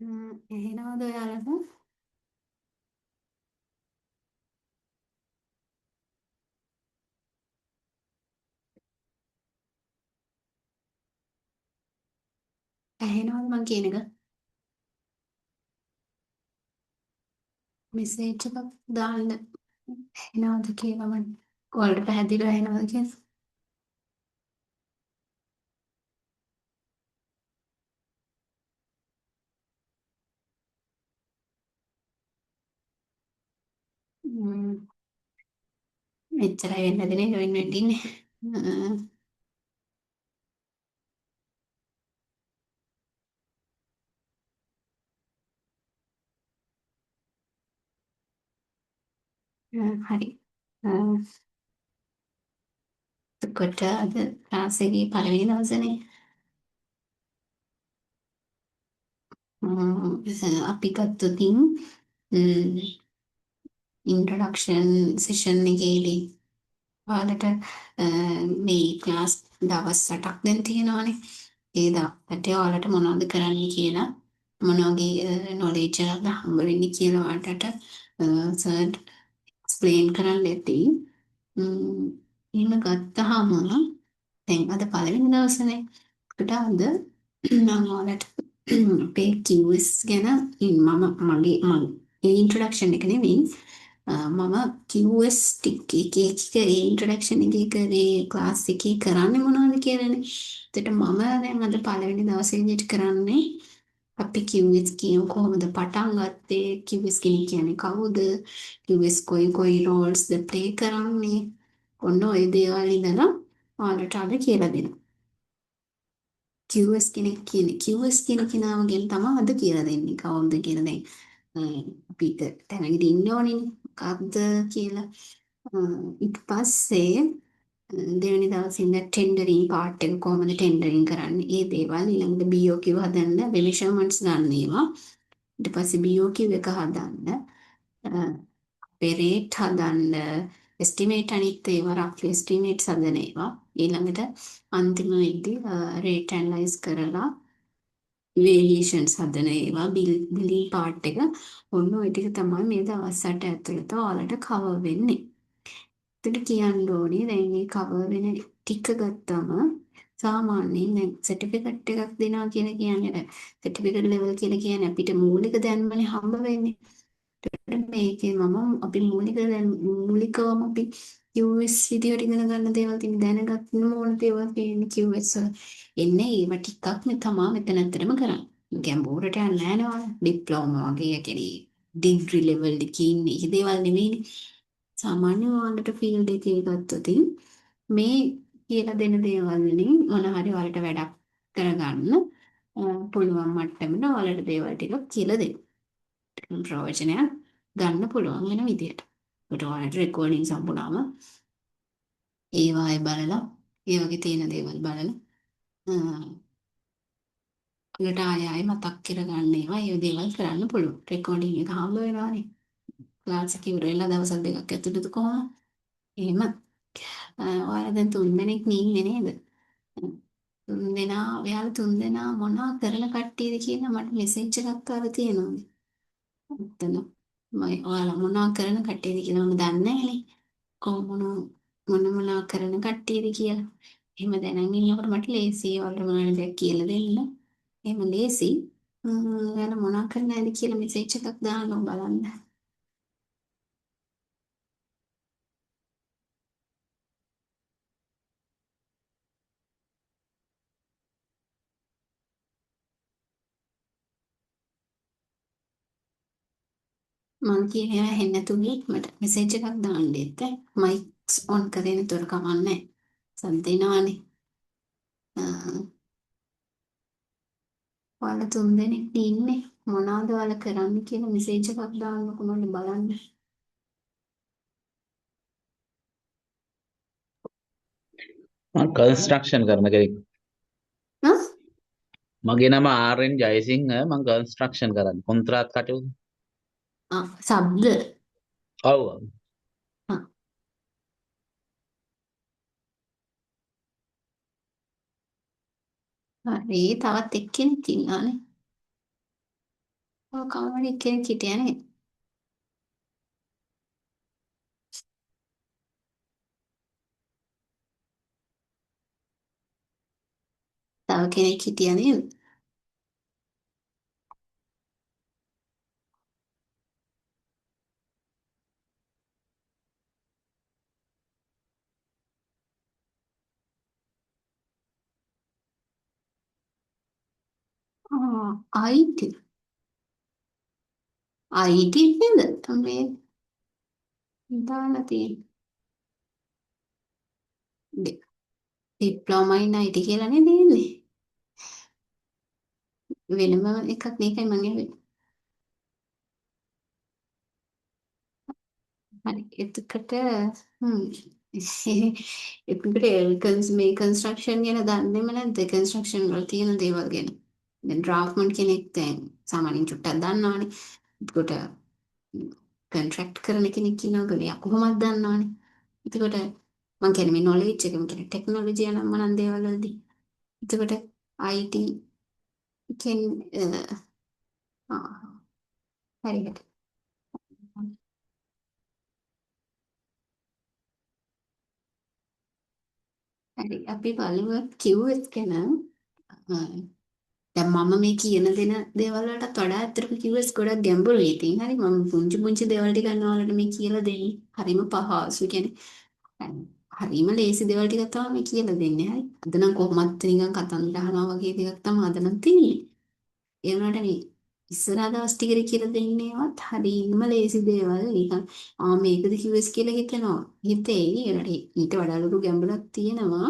ඇහෙනවද ඔයාලට? ඇහෙනවද මං කියන එක? මෙසේජ් එකක් දාන්න ඇහෙනවද කියලා මං ඔයාලට පැහැදිලිව ඇහෙනවද කියලා? මෙච්චරයි වෙන්න දෙන්නේ ජොයින් වෙන්න ඉන්නේ. හරි. එතකොට අද ක්ලාස් එකේ පළවෙනි දවසනේ. අපි ගත්තොතින් ඉන්ට්‍රොඩක්ෂන් සෙෂන් එකේදී ඔයාලට මේ ක්ලාස් දවස් 8ක් දැන් තියෙනවානේ. ඒ දවස් ඔයාලට මොනවද කරන්න කියලා මොන වගේ නොලෙජ් එකක්ද හම්බ වෙන්නේ කියලා ඔයාලට සර් එක්ස්ප්ලেইন කරන්න ඇති. එහෙම ගත්තාම දැන් අද පළවෙනි දවසනේ. ඒකට අද මම ඔයාලට අපේ QS ගැන මම මගේ මං ඒ ඉන්ට්‍රොඩක්ෂන් එක නෙවෙයි මම QS ටික එක එක ඒ ඉන්ට්‍රොඩක්ෂන් එකේ කරේ ක්ලාස් එකේ කරන්නේ මොනවද කියලානේ. එතකොට මම දැන් අද පළවෙනි දවසේ විදිහට කරන්නේ අපි QS කියමු කොහොමද පටන් ගත්තේ, QS කෙනෙක් කියන්නේ කවුද, QS කොයි කොයි රෝල්ස් ද ප්ලේ කරන්නේ, ඔන්න ඔය දේවල් ඉඳලා ඔයාලට අද කියලා දෙනවා. QS කෙනෙක් කියන්නේ QS කියන කෙනාව ගැන තමයි අද කියලා දෙන්නේ කවුද කියලා. දැන් අපිට දැනගෙන ඉන්න ඕනේනේ මොකක්ද කියලා. ඊට පස්සේ දෙවෙනි දවසේ ඉඳන් ටෙන්ඩරින් පාර්ට් එක කොහොමද ටෙන්ඩරින් කරන්නේ ඒ දේවල්, ඊළඟට BOQ හදන්න මෙෂර්මන්ට්ස් ගන්න ඒවා, ඊට පස්සේ BOQ එක හදන්න, අපේ රේට් හදන්න, එස්ටිමේට් අනිත් ඒවා රෆ් එස්ටිමේට්ස් හදන ඒවා, ඊළඟට අන්තිම වෙද්දී රේට් ඇනලයිස් කරලා වේරියේෂන්ස් හදන ඒවා, බිලින් පාර්ට් එක, ඔන්න ඔය ටික තමයි මේ දවස් 8 ඇතුළත ඔයාලට කවර් වෙන්නේ. එතකොට කියන්න ඕනේ දැන් මේ කවර් වෙන ටික ගත්තම සාමාන්‍යයෙන් දැන් සර්ටිෆිකේට් එකක් දෙනවා කියලා කියන්නේ අර සර්ටිෆිකේට් ලෙවල් කියලා කියන්නේ අපිට මූලික දැනුමනේ හම්බ වෙන්නේ. එතකොට මේකේ මම අපි මූලික දැන් මූලිකවම අපි QS විදියට ඉගෙන ගන්න දේවල් තියෙන දැනගන්න ඕන දේවල් තියෙන QS වල එන්නේ ඒව ටිකක් මේ තමා මෙතන ඇත්තටම කරන්නේ. ගැඹුරට යන්නේ නැහැ නේ ඔයාලා. ඩිප්ලෝමා වගේ ඒ කියන්නේ ඩිග්‍රී ලෙවල් එකේ ඉන්නේ ඒ දේවල් නෙවෙයිනේ. සාමාන්‍ය ඔයාලට ෆීල්ඩ් එකේ ගත්තොත් මේ කියලා දෙන දේවල් වලින් මොන හරි ඔයාලට වැඩක් කරගන්න පුළුවන් මට්ටමට ඔයාලට දේවල් ටිකක් කියලා දෙන්න. ප්‍රයෝජනයක් ගන්න පුළුවන් වෙන විදියට. ඒකට ඔයාලට රෙකෝඩින්ග්ස් හම්බුනාම ඒවා ආයෙ බලලා ඒ වගේ තියෙන දේවල් බලලා ඔයාලට ආයෙ ආයෙ මතක් කරගන්න ඒවා ඒ දේවල් කරන්න පුළුවන්. රෙකෝඩින් එක හම්බ වෙනවානේ. ක්ලාස් එක ඉවර වෙලා දවස් දෙකක් ඇතුළත කොහොම එහෙම ඔයාලා දැන් තුන් දෙනෙක් ඉන්නේ නේද? තුන් දෙනා ඔයාලා තුන් දෙනා මොනවා කරන කට්ටියද කියලා මට මෙසේජ් එකක් ආලා තියෙනවා. ඔතන මම ඔයාලා මොනවා කරන කට්ටියද කියලා මම දන්නේ නැහනේ. කොහොම මොන මොනවා කරන කට්ටියද කියලා. එහෙම දැනන් ඉන්නකොට මට ලේසි ඔයාලට මොනවද දෙයක් කියලා දෙන්න. එහෙම ලේසි. ඔයාලා මොනවා කරන අයද කියලා මෙසේජ් එකක් දාන්න බලන්න. මං කියන ඒවා ඇහෙන්නේ නැතු ගියොත් මට මෙසේජ් එකක් දාන්න දෙන්න. මයික්ස් ඔන් කරේ නැතුව කමක් නැහැ. සද්ද එනවනේ. ඔයාලා තුන් දෙනෙක් ඉන්නේ මොනවද ඔයාලා කරන්නේ කියලා මෙසේජ් එකක් දාන්නකො මට බලන්න. මං කන්ස්ට්‍රක්ෂන් කරන කෙනෙක්. මගේ නම ආර්.එන්. ජයසිංහ. මං කන්ස්ට්‍රක්ෂන් කරන්නේ. කොන්ත්‍රාත් කටයුතු. සබ්ද? ඔව්. හරි තවත් එක්කෙනෙක් ඉන්නවානේ. ඔව් කවුරු හරි කෙනෙක් හිටියා නේද? තව කෙනෙක් හිටියා නේද? ආ IT IT නේද? මේ දාලා තියෙන්නේ. ඩිප්ලෝමා ඉන් IT කියලා නේද ඉන්නේ? වෙනම එකක් මේකයි මං ඇහුවේ. හරි. එතකොට හ්ම් එතකොට මේ කන්ස්ට්‍රක්ෂන් ගැන දන්නේම නැද්ද? කන්ස්ට්‍රක්ෂන් වල තියෙන දේවල් ගැන. දැන් ඩ්‍රාෆ්ට්මන් කෙනෙක් දැන් සාමාන්‍යයෙන් චුට්ටක් දන්නවනේ. එතකොට කන්ට්‍රැක්ට් කරන කෙනෙක් ඉන්නවනේ. එයා කොහොමද දන්නවනේ. එතකොට මං කියන්නේ මේ නොලෙජ් එක මං කියන්නේ ටෙක්නොලොජි යන මනන් දේවල් වලදී. එතකොට IT කියන්නේ හරි හරි. හරි අපි බලමු QS ගැන. දැන් මම මේ කියන දෙන දේවල් වලටත් වඩා ඇත්තටම QS ගොඩක් ගැඹුරුයි. ඉතින් හරි මම පුංචි පුංචි දේවල් ටිකක් ඔයාලට මේ කියලා දෙන්නේ. හරිම පහසු කියන්නේ හරිම ලේසි දේවල් ටිකක් තමයි මේ කියලා දෙන්නේ. හරි. අද නම් කොහොමත් නිකන් කතන්දර අහනවා වගේ දෙයක් තමයි අද නම් තියෙන්නේ. ඒ වුණාට මේ ඉස්සරහා දවස් ටිකේ කියලා දෙන්නේවත් හරිම ලේසි දේවල් නිකන් ආ මේකද QS කියලා හිතනවා. හිතෙයි. ඒ වුණාට ඊට වඩා ලොකු ගැඹුරක් තියෙනවා.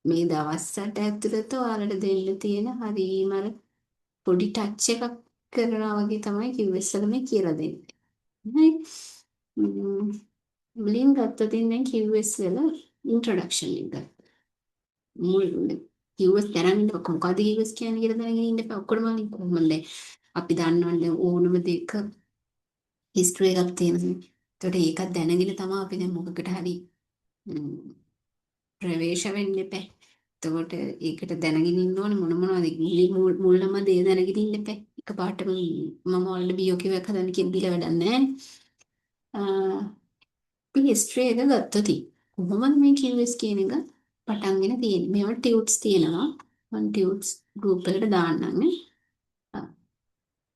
මේ දවස් අට ඇතුළත ඔයාලට දෙන්න තියෙන හරිම අර පොඩි ටච් එකක් කරනවා වගේ තමයි QS වල මේ කියලා දෙන්නේ. හරි. මුලින් ගත්තොත් දැන් QS වල ඉන්ට්‍රොඩක්ෂන් එක ගත්තා. මුල් QS දැනගෙන ඉන්න මොකද්ද QS කියන්නේ කියලා දැනගෙන ඉන්න එපා. ඔක්කොම කොහොමද අපි දන්නවනේ දැන් ඕනම දෙයක හිස්ටරි එකක් තියෙනවා. ඒතකොට ඒකත් දැනගෙන තමයි අපි දැන් මොකකට හරි ප්‍රවේශ වෙන්න එපා. එතකොට ඒකට දැනගෙන ඉන්න ඕනේ මොන මොනවද මුල්ලම දේ දැනගෙන ඉන්න එපා. එකපාරටම මම ඔයාලට BOQ එකක් හදන්න කියලා දීලා වැඩක් නැහැ. අපි හිස්ටරි එක ගත්තොත් කොහොමද මේ QS කියන එක පටන්ගෙන තියෙන්නේ? මේවා ටියුට්ස් තියෙනවා. මම ටියුට්ස් ගෲප් එකට දාන්නම් නේ.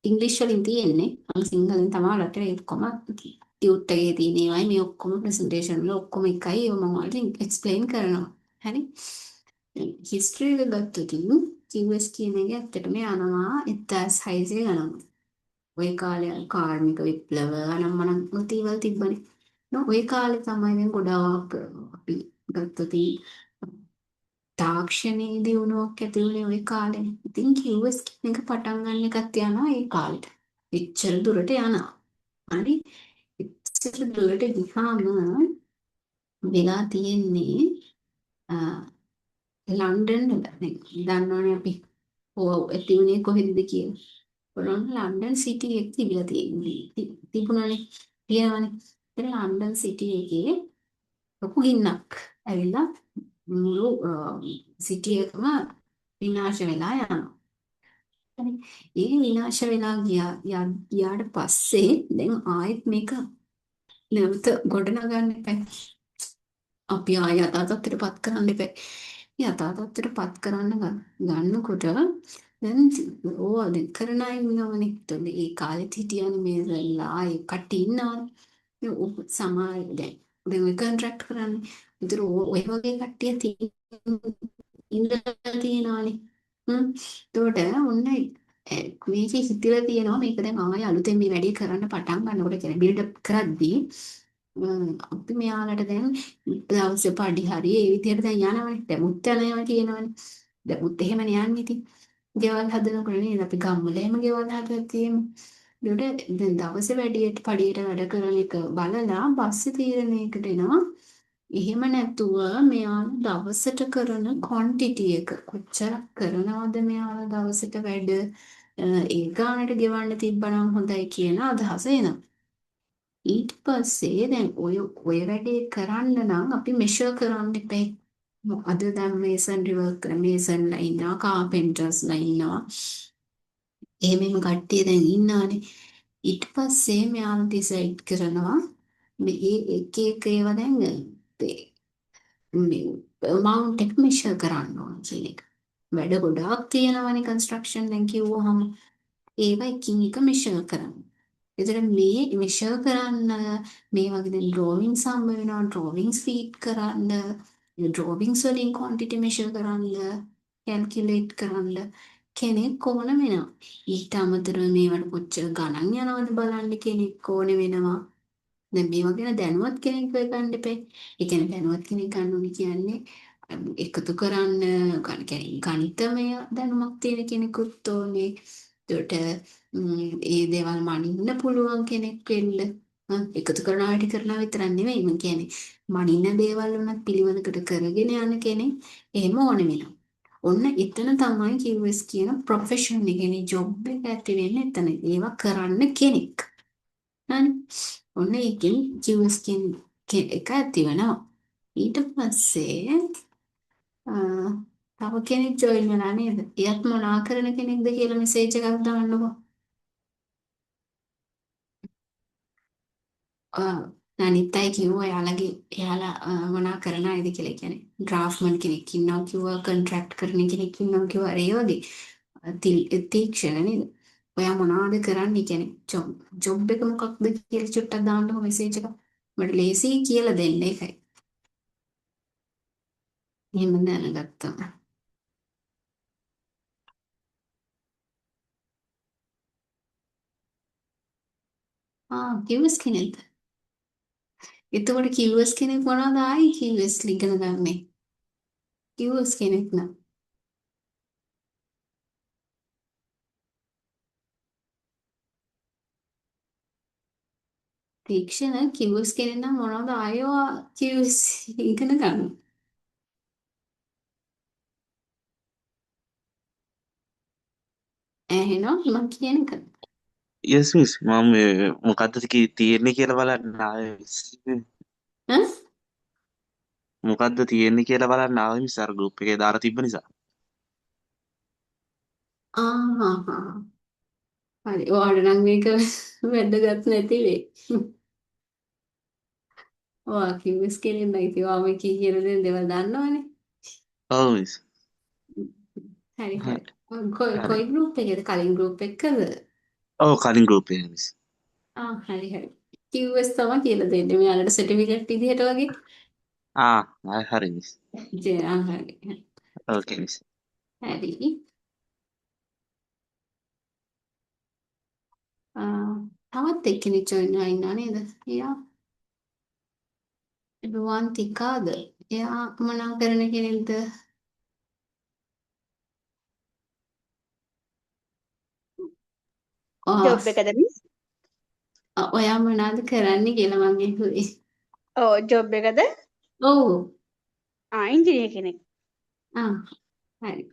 ඉංග්‍රීසි වලින් තියෙන්නේ. මම සිංහලෙන් තමයි ඔයාලට ඒ ඔක්කොම ටියුට් එකේ තියෙන ඒවායි මේ ඔක්කොම ප්‍රසන්ටේෂන් වල ඔක්කොම එකයි ඒවා මම ඔයාලට එක්ස්ප්ලেইন කරනවා. හරි. හිස්ටරි එක ගත්තොත් QS කියන එක ඇත්තටම යනවා 1600 ගණන්. ඔය කාලේ කාර්මික විප්ලව අනම්මනම් දේවල් තිබ්බනේ. නෝ ඔය කාලේ තමයි දැන් ගොඩාක් අපි ගත්තොත් තාක්ෂණයේ දියුණුවක් ඇති වුණේ ඔය කාලේ. ඉතින් QS කියන එක පටන් ගන්න එකත් යනවා ඒ කාලෙට. එච්චර දුරට යනවා. හරි. එච්චර දුරට ගිහාම වෙලා තියෙන්නේ ලන්ඩන් වල දැන් දන්නවනේ අපි ඔව් ඇති වුණේ කොහෙන්ද කියලා. ඔන්න ලන්ඩන් සිටි එක තිබිලා තියෙන්නේ. තිබුණානේ. තියෙනවනේ. ඉතින් ලන්ඩන් සිටි එකේ ලොකු ගින්නක් ඇවිල්ලා මුළු සිටි එකම විනාශ වෙලා යනවා. හරි. ඒ විනාශ වෙලා ගියාට පස්සේ දැන් ආයෙත් මේක නැවත ගොඩනගන්න එපා. අපි ආයෙ යථා තත්ත්වයට පත් කරන්න එපා. යථා තත්ත්වයට පත් කරන්න ගන්නකොට දැන් ඕවා දැන් කරන අය ඉන්නවනේ. එතකොට ඒ කාලෙත් හිටියනේ මේ වෙලා ඒ කට්ටිය ඉන්නවනේ. මේ සමහර දැන් දැන් ඔය කොන්ට්‍රැක්ට් කරන්නේ. ඒතර ඔය වගේ කට්ටිය ඉඳලා තියෙනවනේ. එතකොට ඔන්න මේකේ හිතිලා තියෙනවා මේක දැන් ආයෙ අලුතෙන් මේ වැඩේ කරන්න පටන් ගන්නකොට කියන්නේ බිල්ඩ් අප් කරද්දී අපි මෙයාලට දැන් දවසේ පඩි හරි ඒ විදිහට දැන් යනවනේ. දැන් මුත් යනවා කියනවනේ. දැන් මුත් එහෙමනේ යන්නේ ඉතින්. ගෙවල් හදනකොට නේද අපි ගම්වල එහෙම ගෙවල් හදලා තියෙන්නේ. ඒකට දැන් දවසේ වැඩියට පඩියට වැඩ කරන එක බලලා පස්සේ තීරණයකට එනවා. එහෙම නැතුව මෙයාලා දවසට කරන ක්වොන්ටිටි එක කොච්චරක් කරනවද මෙයාලා දවසට වැඩ ඒ ගානට ගෙවන්න තිබ්බනම් හොඳයි කියන අදහස එනවා. ඊට පස්සේ දැන් ඔය ඔය වැඩේ කරන්න නම් අපි මෙෂර් කරන්න එපා. අද දැන් මේසන්රි වර්ක් කරන මේසන්ලා ඉන්නවා, කාපෙන්ටර්ස්ලා ඉන්නවා. එහෙම එහෙම කට්ටිය දැන් ඉන්නවනේ. ඊට පස්සේ මෙයාලා ඩිසයිඩ් කරනවා මේ ඒ එක එක ඒවා දැන් මේ amount එක මෙෂර් කරන්න ඕන කියන එක. වැඩ ගොඩාක් තියෙනවනේ කන්ස්ට්‍රක්ෂන් දැන් කිව්වහම ඒවා එකින් එක මෙෂර් කරන්න. එතකොට මේ මෙෂර් කරන්න මේ වගේ දැන් ඩ්‍රෝවිංස් හම්බ වෙනවා, ඩ්‍රෝවිංස් ෆීඩ් කරන්න, ඩ්‍රෝවිංස් වලින් ක්වොන්ටිටි මෙෂර් කරන්න, කැල්කියුලේට් කරන්න කෙනෙක් ඕන වෙනවා. ඊට අමතරව මේවට කොච්චර ගණන් යනවද බලන්න කෙනෙක් ඕන වෙනවා. දැන් මේවා ගැන දැනුවත් කෙනෙක් ගන්න එපේ. ඒ කියන්නේ දැනුවත් කෙනෙක් ගන්න ඕනේ කියන්නේ එකතු කරන්න කියන්නේ ගණිතමය දැනුමක් තියෙන කෙනෙකුත් ඕනේ. එතකොට ඒ දේවල් මනින්න පුළුවන් කෙනෙක් වෙන්න. එකතු කරනවා වැඩි කරනවා විතරක් නෙවෙයි මං කියන්නේ මනින්න දේවල් උනත් පිළිවෙලකට කරගෙන යන කෙනෙක් එහෙම ඕන වෙනවා. ඔන්න එතන තමයි QS කියන ප්‍රොෆෙෂන් එක කියන්නේ ජොබ් එක ඇති වෙන්නේ එතන. ඒවා කරන්න කෙනෙක්. හරි. ඔන්න ඒකෙන් QS කියන එක ඇති වෙනවා. ඊට පස්සේ තව කෙනෙක් ජොයින් වෙලා නේද? එයත් මොනා කරන කෙනෙක්ද කියලා මෙසේජ් එකක් දාන්නකෝ. අනිත් අය කිව්වා එයාලගේ එයාලා මොනා කරන අයද කියලා. ඒ කියන්නේ ඩ්‍රාෆ්ට්මන් කෙනෙක් ඉන්නවා කිව්වා, කොන්ට්‍රැක්ට් කරන කෙනෙක් ඉන්නවා කිව්වා. අර ඒ වගේ තීක්ෂණ නේද? ඔයා මොනවද කරන්නේ කියන්නේ ජොබ් ජොබ් එක මොකක්ද කියලා චුට්ටක් දාන්නකෝ මෙසේජ් එකක්. මට ලේසියි කියලා දෙන්න ඒකයි. එහෙම දැනගත්තා. ආ QS කෙනෙක්ද? එතකොට QS කෙනෙක් මොනවද ආයි QS ඉගෙන ගන්නෙ? QS කෙනෙක් නම් තීක්ෂණ QS කෙනෙක් නම් මොනවද ආයෙ ඔයා QS ඉගෙන ගන්න? ඇහෙනවා මං කියන එක. Yes miss, මම මේ මොකද්ද තියෙන්නේ කියලා බලන්න ආවේ මිස්. ඈ? මොකද්ද තියෙන්නේ කියලා බලන්න ආවේ මිස්, අර ගෲප් එකේ දාලා තිබ්බ නිසා. ආ හා හා. හරි. ඔයාලට නම් මේක වැදගත් නැති වෙයි. ඔයා QS කෙනෙක් නම් ඉතින් ඔයා මේ කී කියන දේ දේවල් දන්නවනේ. ඔව් මිස්. හරි හරි. කොයි හරි. කොයි ගෲප් එකේද? කලින් ගෲප් එකකද? ඔව්, කලින් ගෲප් එකේ මිස්. ආ හරි හරි. QS තමයි කියලා දෙන්නේ මෙයාලට සර්ටිෆිකේට් විදිහට වගේ. ආ හරි මිස්. ජේ ආ හරි. ඕකේ මිස්. හරි. ආ තවත් එක්කෙනෙක් ජොයින් වෙලා ඉන්නා නේද? එයා රුවන්තිකාද? එයා මොනවා කරන කෙනෙක්ද? ආ ජොබ් එකද මිස්? ඔයා මොනවද කරන්නේ කියලා මං ඇහුවේ. ඔව්, ජොබ් එකද? ඔව්. ආ ඉංජිනේර කෙනෙක්. ආ හරි.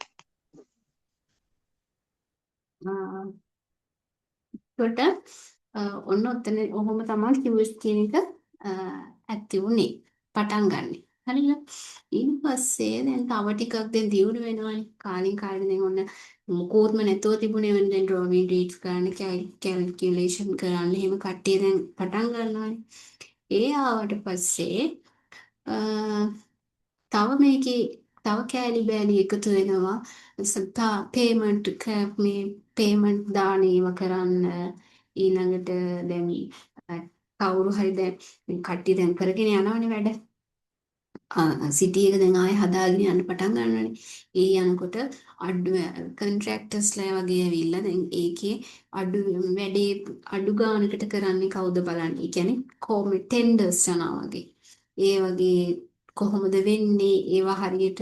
ආ එතකොට ඔන්න ඔතන ඔහොම තමයි QS කියන එක ඇති වුනේ. පටන් ගන්නෙ. හරිද? ඊට පස්සේ දැන් තව ටිකක් දැන් දියුණු වෙනවනේ. කාලින් කාලෙට දැන් ඔන්න මොකෝත්ම නැතුව තිබුණේ ඔන්න දැන් ඩ්‍රෝවිං රීඩ්ස් කරන්න, කැල්කියුලේෂන් කරන්න එහෙම කට්ටිය දැන් පටන් ගන්නවනේ. ඒ ආවට පස්සේ තව මේකේ තව කෑලි බෑලි එකතු වෙනවා. පේමන්ට් මේ පේමන්ට් දාන ඒවා කරන්න, ඊළඟට දැන් කවුරු හරි දැන් මේ කට්ටිය දැන් කරගෙන යනවනේ වැඩ. සිටි එක දැන් ආයේ හදාගෙන යන්න පටන් ගන්නවනේ. ඒ යනකොට අඩු කොන්ට්‍රැක්ටර්ස්ලා වගේ ඇවිල්ලා දැන් ඒකේ අඩු වැඩේ අඩු ගානකට කරන්නේ කවුද බලන්නේ. ඒ කියන්නේ කොහොම ටෙන්ඩර්ස් යනවා වගේ. ඒ වගේ කොහොමද වෙන්නේ? ඒවා හරියට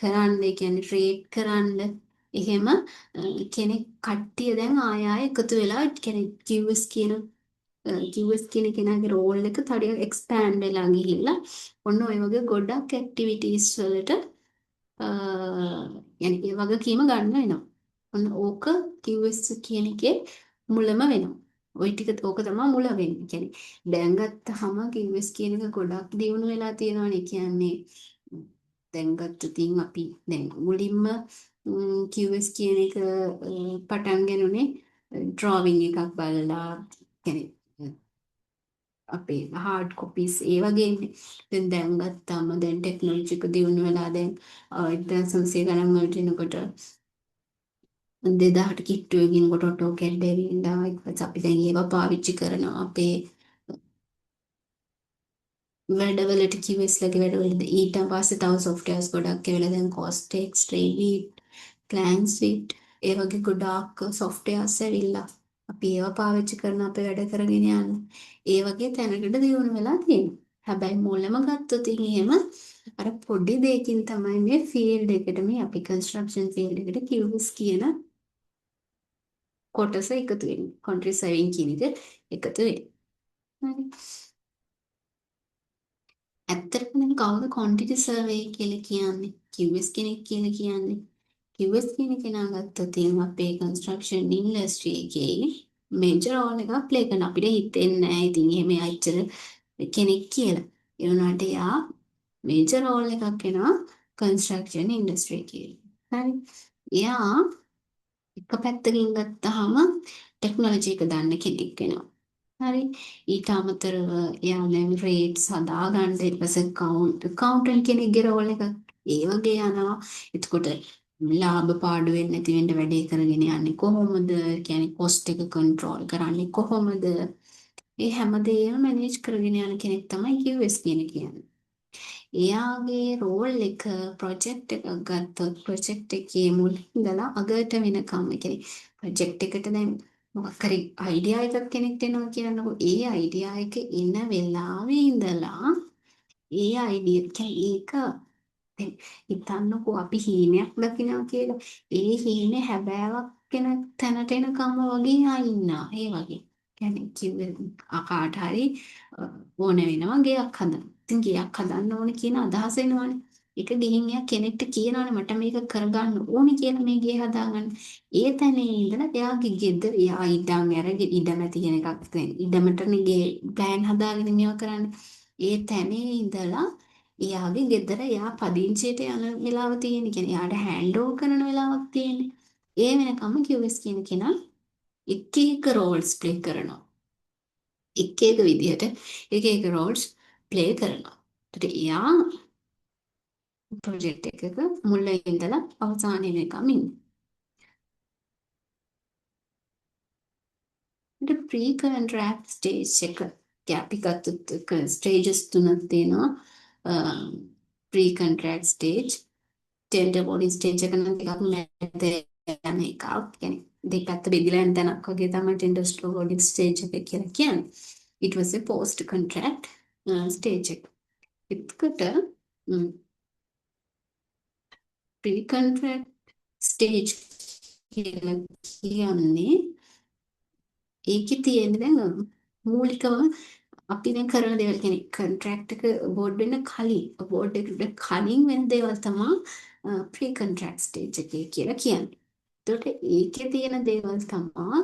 කරන්න, ඒ කියන්නේ ට්‍රේඩ් කරන්න. එහෙම කෙනෙක් කට්ටිය දැන් ආය ආය එකතු වෙලා කියන්නේ QS කියන QS කියන කෙනාගේ රෝල් එක තව ටිකක් එක්ස්පෑන්ඩ් වෙලා ගිහිල්ලා ඔන්න ඔය වගේ ගොඩක් ඇක්ටිවිටීස් වලට يعني ඒ වගකීම ගන්න වෙනවා. ඔන්න ඕක QS කියන එකේ මුලම වෙනවා. ඔය ටික ඕක තමයි මුල වෙන්නේ. කියන්නේ දැන් ගත්තහම QS කියන එක ගොඩක් දියුණු වෙලා තියෙනවනේ. කියන්නේ දැන් ගත්තොත් අපි දැන් මුලින්ම QS කියන එක පටන් ගන්නුනේ ඩ්‍රෝවිං එකක් බලලා, කියන්නේ අපේ හાર્ඩ් කොපීස් ඒ වගේ ඉන්නේ. දැන් දැන් ගත්තාම දැන් ටෙක්නොලොජි එක දියුණු වෙලා දැන් 1900 ගණන් වලට එනකොට 2000ට කිට්ටු වෙනකොට ඔටෝකැඩ් ඇවිල්ලා ඊට පස්සේ අපි දැන් ඒවා පාවිච්චි කරනවා අපේ වැඩවලට, QS ලගේ වැඩවලට. ඊට පස්සේ තව සොෆ්ට්වෙයාර්ස් ගොඩක් ඇවිල්ලා දැන් CostX, Revit, PlanSwift ඒ වගේ ගොඩාක් සොෆ්ට්වෙයාර්ස් ඇවිල්ලා අපි ඒවා පාවිච්චි කරන අපේ වැඩ කරගෙන යන්න. ඒ වගේ තැනකට දියුණු වෙලා තියෙනවා. හැබැයි මුලම ගත්තොත් එහෙම අර පොඩි දෙයකින් තමයි මේ ෆීල්ඩ් එකට, මේ අපි කන්ස්ට්‍රක්ෂන් ෆීල්ඩ් එකට QS කියන කොටස එකතු වෙන්නේ. ක්වොන්ටිටි සර්වේයිං කියන එක එකතු වෙන්නේ. හරි. ඇත්තටම දැන් කවුද ක්වොන්ටිටි සර්වේ කියලා කියන්නේ? QS කෙනෙක් කියලා කියන්නේ. QS කියන කෙනා ගත්තොත් එහෙම අපේ කන්ස්ට්‍රක්ෂන් ඉන්ඩස්ට්‍රි එකේ මේජර් රෝල් එකක් ප්ලේ කරන. අපිට හිතෙන්නේ නැහැ ඉතින් එහෙම එච්චර කෙනෙක් කියලා. ඒ වුණාට එයා මේජර් රෝල් එකක් එනවා කන්ස්ට්‍රක්ෂන් ඉන්ඩස්ට්‍රි එකේ. හරි. එයා එක පැත්තකින් ගත්තාම ටෙක්නොලොජි එක දන්න කෙනෙක් වෙනවා. හරි. ඊට අමතරව එයා දැන් රේට්ස් හදාගන්න, ඊට පස්සේ ඇකවුන්ටන්ට් කෙනෙක්ගේ රෝල් එකක් ඒ වගේ යනවා. එතකොට ලාභ පාඩු වෙන්නේ නැති වෙන්න වැඩේ කරගෙන යන්නේ කොහොමද? කියන්නේ කොස්ට් එක කන්ට්‍රෝල් කරන්නේ කොහොමද? ඒ හැමදේම මැනේජ් කරගෙන යන කෙනෙක් තමයි QS කියන කියන්නේ. එයාගේ රෝල් එක ප්‍රොජෙක්ට් එකක් ගත්තොත් ප්‍රොජෙක්ට් එකේ මුල ඉඳලා අගට වෙනකම්, ඒ කියන්නේ ප්‍රොජෙක්ට් එකට දැන් මොකක් හරි අයිඩියා එකක් කෙනෙක්ට එනවා කියන්නකෝ. ඒ අයිඩියා එක එන වෙලාවේ ඉඳලා ඒ අයිඩියා කියන්නේ ඒක දැන් හිතන්නකෝ අපි හීනයක් දකිනවා කියලා. ඒ හීනේ හැබෑවක් වෙන තැනට එනකම්ම වගේ ආ ඉන්නා. ඒ වගේ. කියන්නේ කිව්වේ කාට හරි ඕන වෙනවා ගෙයක් හදන්න. ඉතින් ගෙයක් හදන්න ඕන කියන අදහස එනවනේ. ඒක ගිහින් එයා කෙනෙක්ට කියනවනේ මට මේක කරගන්න ඕනේ කියලා, මේ ගේ හදාගන්න. ඒ තැනේ ඉඳලා එයාගේ ගෙදර එයා ඉඩම් අරගෙන, ඉඩම තියෙන එකක් දැන් ඉඩමටනේ ගේ ප්ලෑන් හදාගෙන මේවා කරන්නේ. ඒ තැනේ ඉඳලා එයාගේ ගෙදර එයා පදිංචියට යන වෙලාව තියෙන. කියන්නේ එයාට හෑන්ඩ් ඕවර් කරන වෙලාවක් තියෙන්නේ. ඒ වෙනකම්ම QS කියන කෙනා එක එක රෝල්ස් ප්ලේ කරනවා. එක එක විදිහට එක එක රෝල්ස් ප්ලේ කරනවා. ඒත් එයා ප්‍රොජෙක්ට් එකක මුල ඉඳලා අවසානය වෙනකම් ඉන්නේ. ඊට ප්‍රී කොන්ට්‍රැක්ට් ස්ටේජ් එක අපි ගත්තොත් ස්ටේජස් තුනක් තියෙනවා. Pre contract stage, tender awarding stage එක නම් ටිකක් මැද යන එකක්. කියන්නේ දෙපැත්ත බෙදිලා යන තැනක් වගේ තමයි ටෙන්ඩර් අවෝඩින් ස්ටේජ් එක කියලා කියන්නේ. ඊට පස්සේ පෝස්ට් කොන්ට්‍රැක්ට් ස්ටේජ් එක. එතකොට ප්‍රී කොන්ට්‍රැක්ට් ස්ටේජ් කියලා කියන්නේ ඒකේ තියෙන දැන් මූලිකව අපි දැන් කරන දේවල්, කියන්නේ කොන්ට්‍රැක්ට් එක අවෝඩ් වෙන්න කලින්, අවෝඩ් එකට කලින් වෙන දේවල් තමයි ප්‍රී කොන්ට්‍රැක්ට් ස්ටේජ් එකේ කියලා කියන්නේ. එතකොට ඒකේ තියෙන දේවල් තමයි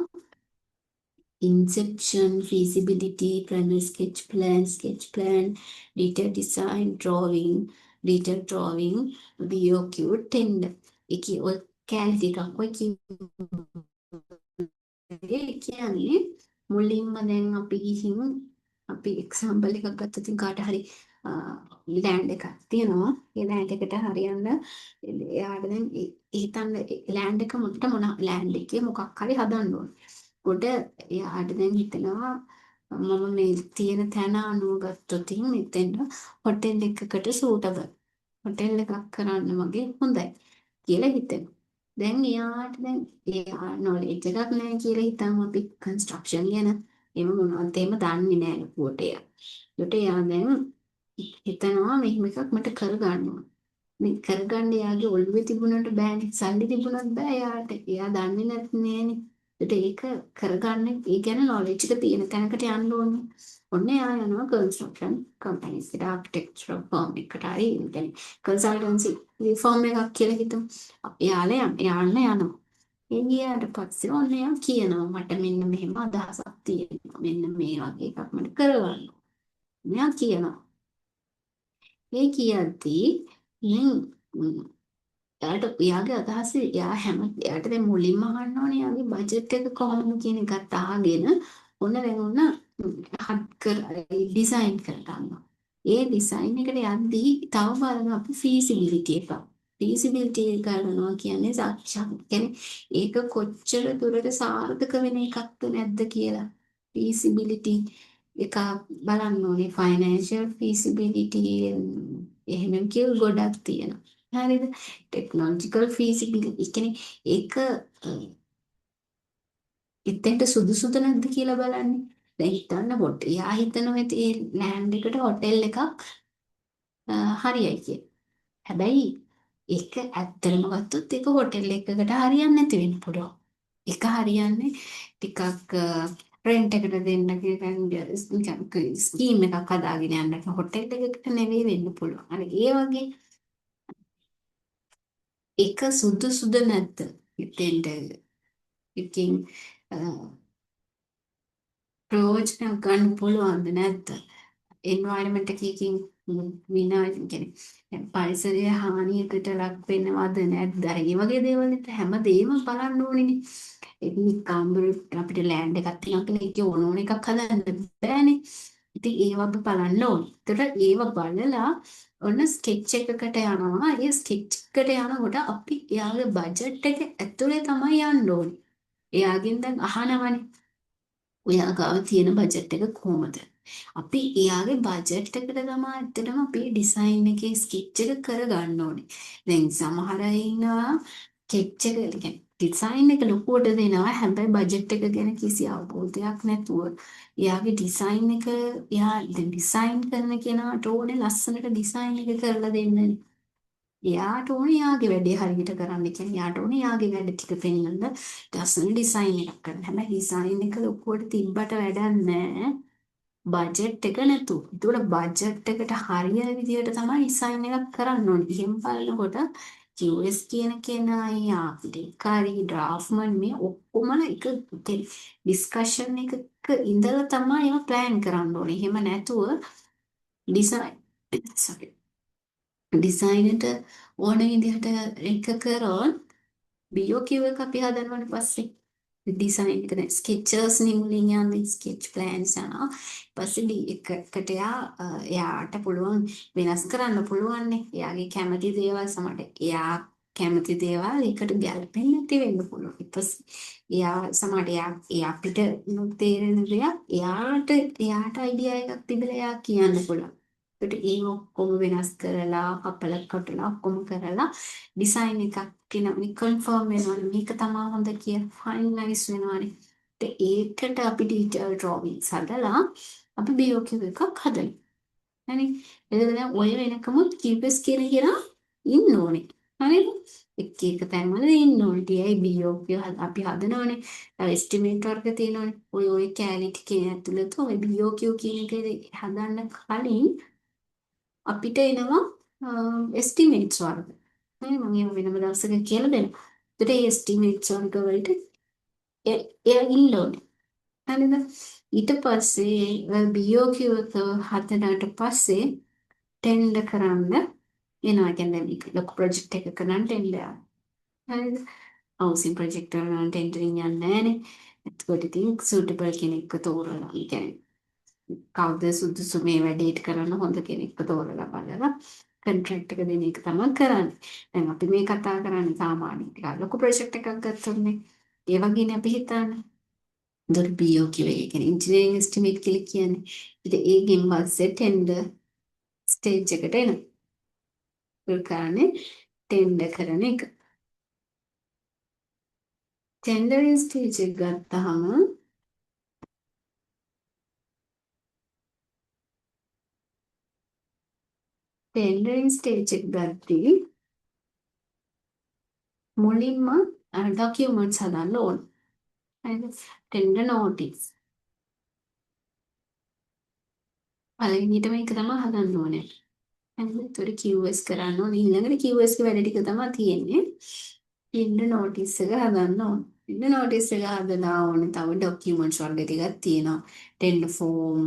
inception, feasibility, primary sketch plan, sketch plan, detailed design, drawing, detailed drawing, BOQ, tender. ඒකේ ඔය කැලි ටිකක් ඔය කිව්වේ කියන්නේ මුලින්ම දැන් අපි ගිහින් අපි එක්සැම්පල් එකක් ගත්තොත් ඉතින් කාට හරි ලෑන්ඩ් එකක් තියෙනවා. ඒ ලෑන්ඩ් එකට හරියන්න එයාට දැන් හිතන්න ලෑන්ඩ් එක මොකට මොන ලෑන්ඩ් එකේ මොකක් හරි හදන්න ඕනේ. කොට එයාට දැන් හිතෙනවා මම මේ තියෙන තැන අනුව ගත්තොත් මෙතෙන් හොටෙල් එකකට සූටබල් හොටෙල් එකක් කරන්න මගේ හොඳයි කියලා හිතෙනවා. දැන් එයාට දැන් එයා නොලෙජ් එකක් නැහැ කියලා හිතමු අපි කන්ස්ට්‍රක්ෂන් ගැන. එහෙම මොනවද එහෙම දන්නේ නැහැ ලොකුවට එයා. ඒකට එයා දැන් හිතනවා මෙහෙම එකක් මට කරගන්න ඕන. මේ කරගන්න එයාගේ ඔළුවේ තිබුණට බෑනේ. සල්ලි තිබුණත් බෑ එයාට. එයා දන්නේ නැත්නේනේ. ඒකට ඒක කරගන්න ඒ ගැන නොලෙජ් එක තියෙන තැනකට යන්න ඕනේ. ඔන්න එයා යනවා කන්ස්ට්‍රක්ෂන් කම්පැනිස් එකට, ආකිටෙක්චරල් ෆර්ම් එකට හරි, ඒ කියන්නේ කන්සල්ටන්සි ෆර්ම් එකක් කියලා හිතමු. එයාලා යන්න යනවා. ඒ ගියාට පස්සේ ඔන්න එයා කියනවා මට මෙන්න මෙහෙම අදහසක් තියෙනවා. මෙන්න මේ වගේ එකක් මට කරගන්න. මෙයා කියනවා. ඒ කියද්දී දැන් එයාට එයාගේ අදහස එයා හැම එයාට දැන් මුලින්ම අහන්න ඕනේ එයාගේ බජට් එක කොහොමද කියන එකත් අහගෙන ඔන්න දැන් ඔන්න හත් කර ඩිසයින් කරගන්නවා. ඒ ඩිසයින් එකට යද්දී තව බලනවා අපි ෆීසිබිලිටි එක. ෆීසිබිලිටි එක කරනවා කියන්නේ සාක්ෂාත් කියන්නේ ඒක කොච්චර දුරට සාර්ථක වෙන එකක්ද නැද්ද කියලා. ෆීසිබිලිටි එක බලන්න ඕනේ. ෆයිනෑන්ෂියල් ෆීසිබිලිටි එහෙම කියලා ගොඩක් තියෙනවා. හරිද? ටෙක්නොලොජිකල් ෆීසිබිලිටි කියන්නේ ඒක එතෙන්ට සුදුසුද නැද්ද කියලා බලන්නේ. දැන් හිතන්න පොඩ්ඩ. එයා හිතනවා ඇති ඒ ලෑන්ඩ් එකට හොටෙල් එකක් හරියයි කියලා. හැබැයි ඒක ඇත්තටම ගත්තොත් ඒක හොටෙල් එකකට හරියන්නේ නැති වෙන්න පුළුවන්. ඒක හරියන්නේ ටිකක් රෙන්ට් එකට දෙන්න කියලා නිකන් ස්කීම් එකක් හදාගෙන යන්න හොටෙල් එකකට නෙවෙයි වෙන්න පුළුවන්. අර ඒ වගේ ඒක සුදුසුද නැද්ද? එතෙන්ට ඉතින් ප්‍රයෝජන ගන්න පුළුවන්ද නැද්ද? එන්වයරන්මන්ට් එකකින් විනා කියන්නේ පරිසරය හානියකට ලක් වෙනවද නැද්ද? අර ඒ වගේ දේවල් නේ හැම දෙයක්ම බලන්න ඕනේනේ. ඉතින් කාමර අපිට ලෑන්ඩ් එකක් තියෙනවා කියලා ඒකේ ඕන ඕන එකක් හදන්න බෑනේ. ඉතින් ඒව අපි බලන්න ඕනේ. ඒතර ඒව බලලා ඔන්න ස්කෙච් එකකට යනවා. ඒ ස්කෙච් එකට යනකොට අපි එයාගේ බජට් එක ඇතුලේ තමයි යන්න ඕනේ. එයාගෙන් දැන් අහනවනේ. ඔයා ගාව තියෙන බජට් එක කොහොමද? අපි එයාගේ බජට් එකට තමයි ඇත්තටම අපි ඩිසයින් එකේ ස්කෙච් එක කරගන්න ඕනේ. දැන් සමහර අය ඉන්නවා ස්කෙච් එක කියන්නේ ඩිසයින් එක ලොකුවට දෙනවා. හැබැයි බජට් එක ගැන කිසි අවබෝධයක් නැතුව එයාගේ ඩිසයින් එක එයා දැන් ඩිසයින් කරන කෙනාට ඕනේ ලස්සනට ඩිසයින් එක කරලා දෙන්නනේ. එයාට ඕනේ එයාගේ වැඩේ හරියට කරන්න. කියන්නේ එයාට ඕනේ එයාගේ වැඩ ටික පෙන්වන්න ලස්සන ඩිසයින් එකක් කරන්න. හැබැයි ඩිසයින් එක ලොකුවට තිබ්බට වැඩක් නෑ. බජට් එක නැතුව. ඒතකොට බජට් එකට හරියන විදියට තමයි ඩිසයින් එකක් කරන්න ඕනේ. එහෙම බලනකොට QS කියන කෙනායි ආර්කිටෙක්ට් හරි ඩ්‍රාෆ්ට්මන් මේ ඔක්කොම එක ඩිස්කෂන් එකක ඉඳලා තමයි ඒවා ප්ලෑන් කරන්න ඕනේ. එහෙම නැතුව ඩිසයින් සෝරි ඩිසයිනට ඕන විදිහට එක කරොත් BOQ එක අපි හදනවට පස්සේ ඩිසයින් එක දැන් ස්කෙචර්ස් නේ මුලින් යන්නේ ස්කෙච් ප්ලෑන්ස් යනවා. ඊපස්සේ ඩි එකකට එයාට පුළුවන් වෙනස් කරන්න පුළුවන් නේ. එයාගේ කැමති දේවල් සමහරට එයා කැමති දේවල් ඒකට ගැලපෙන්නේ නැති වෙන්න පුළුවන්. ඊට පස්සේ එයා සමහරට එයා ඒ අපිට නොතේරෙන දෙයක් එයාට එයාට අයිඩියා එකක් තිබිලා එයා කියන්න පුළුවන්. ඒකට ඒ ඔක්කොම වෙනස් කරලා කපල කොටලා ඔක්කොම කරලා ඩිසයින් එකක් කියනවනේ කන්ෆර්ම් වෙනවනේ මේක තමා හොඳ කියලා ෆයිනලයිස් වෙනවනේ. ඒකට අපි ඩීටේල් ඩ්‍රෝවින්ග්ස් හදලා අපි BOQ එකක් හදනවා. හරි. එතකොට දැන් ඔය වෙනකමුත් QS කියන කෙනා ඉන්න ඕනේ. හරිද? එක එක තැන්වල ඉන්න ඕනේ. TI BOQ අපි හදනවනේ. තව එස්ටිමේට් වර්ග තියෙනවනේ. ඔය ඔය කැලි ටිකේ ඇතුළත ඔය BOQ කියන එක හදන්න කලින් අපිට එනවා එස්ටිමේට්ස් වර්ග. හරි මම ඒව වෙනම දවසක කියලා දෙනවා. එතකොට ඒ එස්ටිමේට්ස් වර්ග වලට එයා ඉන්න ඕනේ. හරිද? ඊට පස්සේ BOQ එක හදනාට පස්සේ ටෙන්ඩර් කරන්න එනවා. කියන්නේ මේක ලොකු ප්‍රොජෙක්ට් එකක නම් ටෙන්ඩර් යනවා. හරිද? හවුසින් ප්‍රොජෙක්ට් වල නම් ටෙන්ඩරින් යන්නේ නැහනේ. එතකොට ඉතින් සූටබල් කෙනෙක්ව තෝරලා, ඒ කියන්නේ කවුද සුදුසු මේ වැඩේට කරන්න හොඳ කෙනෙක්ව තෝරලා බලලා කොන්ට්‍රැක්ට් එක දෙන එක තමයි කරන්නේ. දැන් අපි මේ කතා කරන්නේ සාමාන්‍ය ටිකක් ලොකු ප්‍රොජෙක්ට් එකක් ගත්තොත් නේ. ඒ වගේනේ අපි හිතන්නේ. ඒතකොට BOQ එක කියන්නේ ඉන්ජිනියරින් එස්ටිමේට් කියලා කියන්නේ. ඉතින් ඒකෙන් පස්සේ ටෙන්ඩර් ස්ටේජ් එකට එනවා. ඒ කරන්නේ ටෙන්ඩර් කරන එක. ටෙන්ඩරින් ස්ටේජ් එක ගත්තාම ටෙන්ඩරින් ස්ටේජ් එක ගත්තී මුලින්ම ඩොකියුමන්ට්ස් හදන්න ඕන. හරිද? Tender notice. පළවෙනියටම ඒක තමයි හදන්න ඕනේ. හරිද? ඒතකොට QS කරන්න ඕනේ. ඊළඟට QS ගේ වැඩ ටික තමයි තියෙන්නේ. ටෙන්ඩර් නෝටිස් එක හදන්න ඕනේ. ටෙන්ඩර් නෝටිස් එක හදලා ඕනේ තව ඩොකියුමන්ට්ස් වර්ග ටිකක් තියෙනවා. ටෙන්ඩර් ෆෝම්,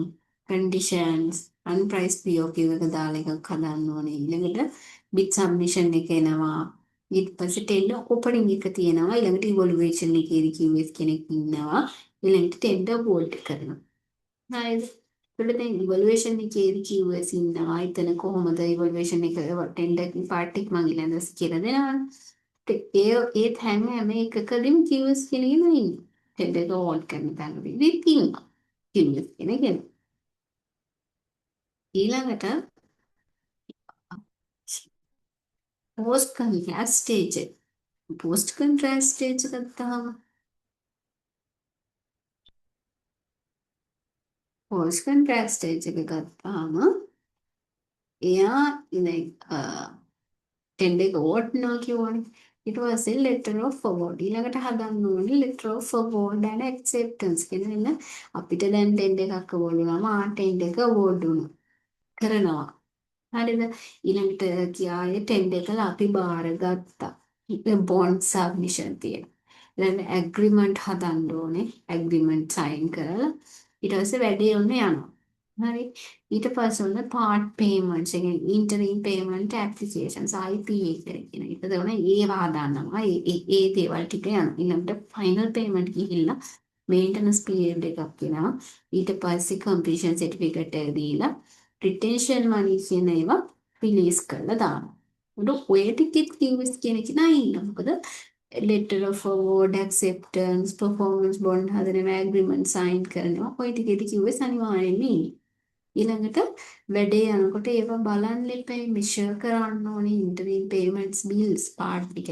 කන්ඩිෂන්ස්, අන්ප්‍රයිස් BOQ එක දාලා එකක් හදන්න ඕනේ. ඊළඟට බිඩ් සබ්මිෂන් එක එනවා. ඊට පස්සේ ටෙන්ඩර් ඕපනින් එක තියෙනවා. ඊළඟට ඉවොලුවේෂන් එකේදී QS කෙනෙක් ඉන්නවා. ඊළඟට ටෙන්ඩර් බෝල්ට් කරනවා. හරිද? ඒකට දැන් ඉවොලුවේෂන් එකේදී QS ඉන්නවා. එතන කොහොමද ඉවොලුවේෂන් එක ටෙන්ඩර් පාර්ට් එක මං ඊළඟ දවසේ කියලා දෙනවනේ. ඒ ඒ තැන් හැම එකකදීම QS කෙනෙක් ඉන්නවා. ටෙන්ඩර් එක හෝල්ඩ් කරන තැනකදීත් ඉන්නවා. QS කෙනෙක් ඉන්නවා. ඊළඟට පෝස්ට් කොන්ට්‍රැක්ට් ස්ටේජ් එක. පෝස්ට් කොන්ට්‍රැක්ට් ස්ටේජ් එක ගත්තාම පෝස්ට් කොන්ට්‍රැක්ට් ස්ටේජ් එක ගත්තාම එයා දැන් ටෙන්ඩර් එක ඕට්නවා කියවනේ. ඊට පස්සේ letter of award ඊළඟට හදන්න ඕනේ letter of award and acceptance කියන එන්න අපිට දැන් ටෙන්ඩර් එකක් අවෝඩ් වුණාම ආ ටෙන්ඩර් එක අවෝඩ් වුණා කරනවා. හරිද? ඊළඟට කියායේ ටෙන්ඩර් එක අපි බාරගත්තා. බොන්ඩ් සබ්මිෂන් තියෙනවා. ඊළඟට ඇග්‍රීමන්ට් හදන්න ඕනේ. ඇග්‍රීමන්ට් සයින් කරලා ඊට පස්සේ වැඩේ ඔන්න යනවා. හරි. ඊට පස්සේ ඔන්න පාර්ට් පේමන්ට්ස් ඒ කියන්නේ ඉන්ටරිම් පේමන්ට් ඇප්ලිකේෂන්ස් IPA කියලා කියන. ඊට පස්සේ ඔන්න ඒවා හදන්නවා. ඒ ඒ ඒ දේවල් ටික යනවා. ඊළඟට ෆයිනල් පේමන්ට් ගිහිල්ලා මේන්ටනන්ස් පීරියඩ් එකක් එනවා. ඊට පස්සේ කම්ප්ලීෂන් සර්ටිෆිකේට් එක දීලා රිටෙන්ෂන් මනි කියන ඒවා රිලීස් කරලා දානවා. උඩ ඔය ටිකෙත් QS කියන කෙනා ඉන්නවා. මොකද letter of award acceptance performance bond හදනවා agreement sign කරනවා. ඔය ටිකේදී QS අනිවාර්යෙන්ම ඉන්නේ. ඊළඟට වැඩේ යනකොට ඒවා බලන්න එපා මෙෂර් කරන්න ඕනේ ඉන්ටරිම් පේමන්ට්ස් බිල්ස් පාර්ට් එක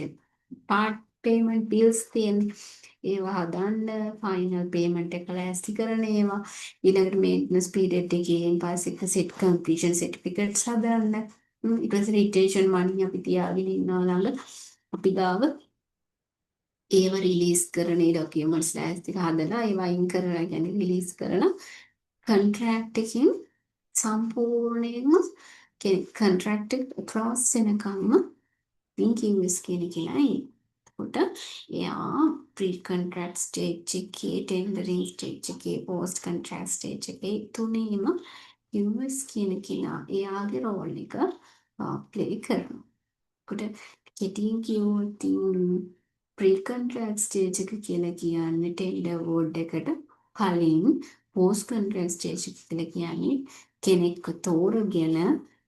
පාර්ට් පේමන්ට් බිල්ස් තියෙන්නේ ඒවා හදන්න ෆයිනල් පේමන්ට් එක ලෑස්ති කරන ඒවා ඊළඟට මේන්ටනන්ස් පීරියඩ් එකෙන් පස්සේ සෙට් කම්ප්ලීෂන් සර්ටිෆිකේට්ස් හදන්න ඊට පස්සේ රිටෙන්ෂන් මනි අපි තියාගෙන ඉන්නවා ළඟ අපි ගාව ඒවා රිලීස් කරන ඒ ඩොකියුමන්ට්ස් ලෑස්ති හදලා ඒවා අයින් කරලා කියන්නේ රිලීස් කරලා කොන්ට්‍රැක්ට් එකෙන් සම්පූර්ණයෙන්ම කොන්ට්‍රැක්ට් එක ක්ලෝස් වෙනකම්ම ඉතින් QS කියන කෙනා ඉන්නේ. එතකොට එයා ප්‍රී කොන්ට්‍රැක්ට් ස්ටේජ් එකේ ටෙන්ඩරින් ස්ටේජ් එකේ පෝස්ට් කොන්ට්‍රැක්ට් ස්ටේජ් එකේ තුනේම QS කියන කෙනා එයාගේ රෝල් එක ප්ලේ කරනවා. එතකොට කෙටියෙන් කිව්වොත් ප්‍රී කොන්ට්‍රැක්ට් ස්ටේජ් එක කියලා කියන්නේ ටෙන්ඩර් අවෝඩ් එකට කලින් පෝස්ට් කොන්ට්‍රැක්ට් ස්ටේජ් එක කියලා කියන්නේ කෙනෙක්ව තෝරගෙන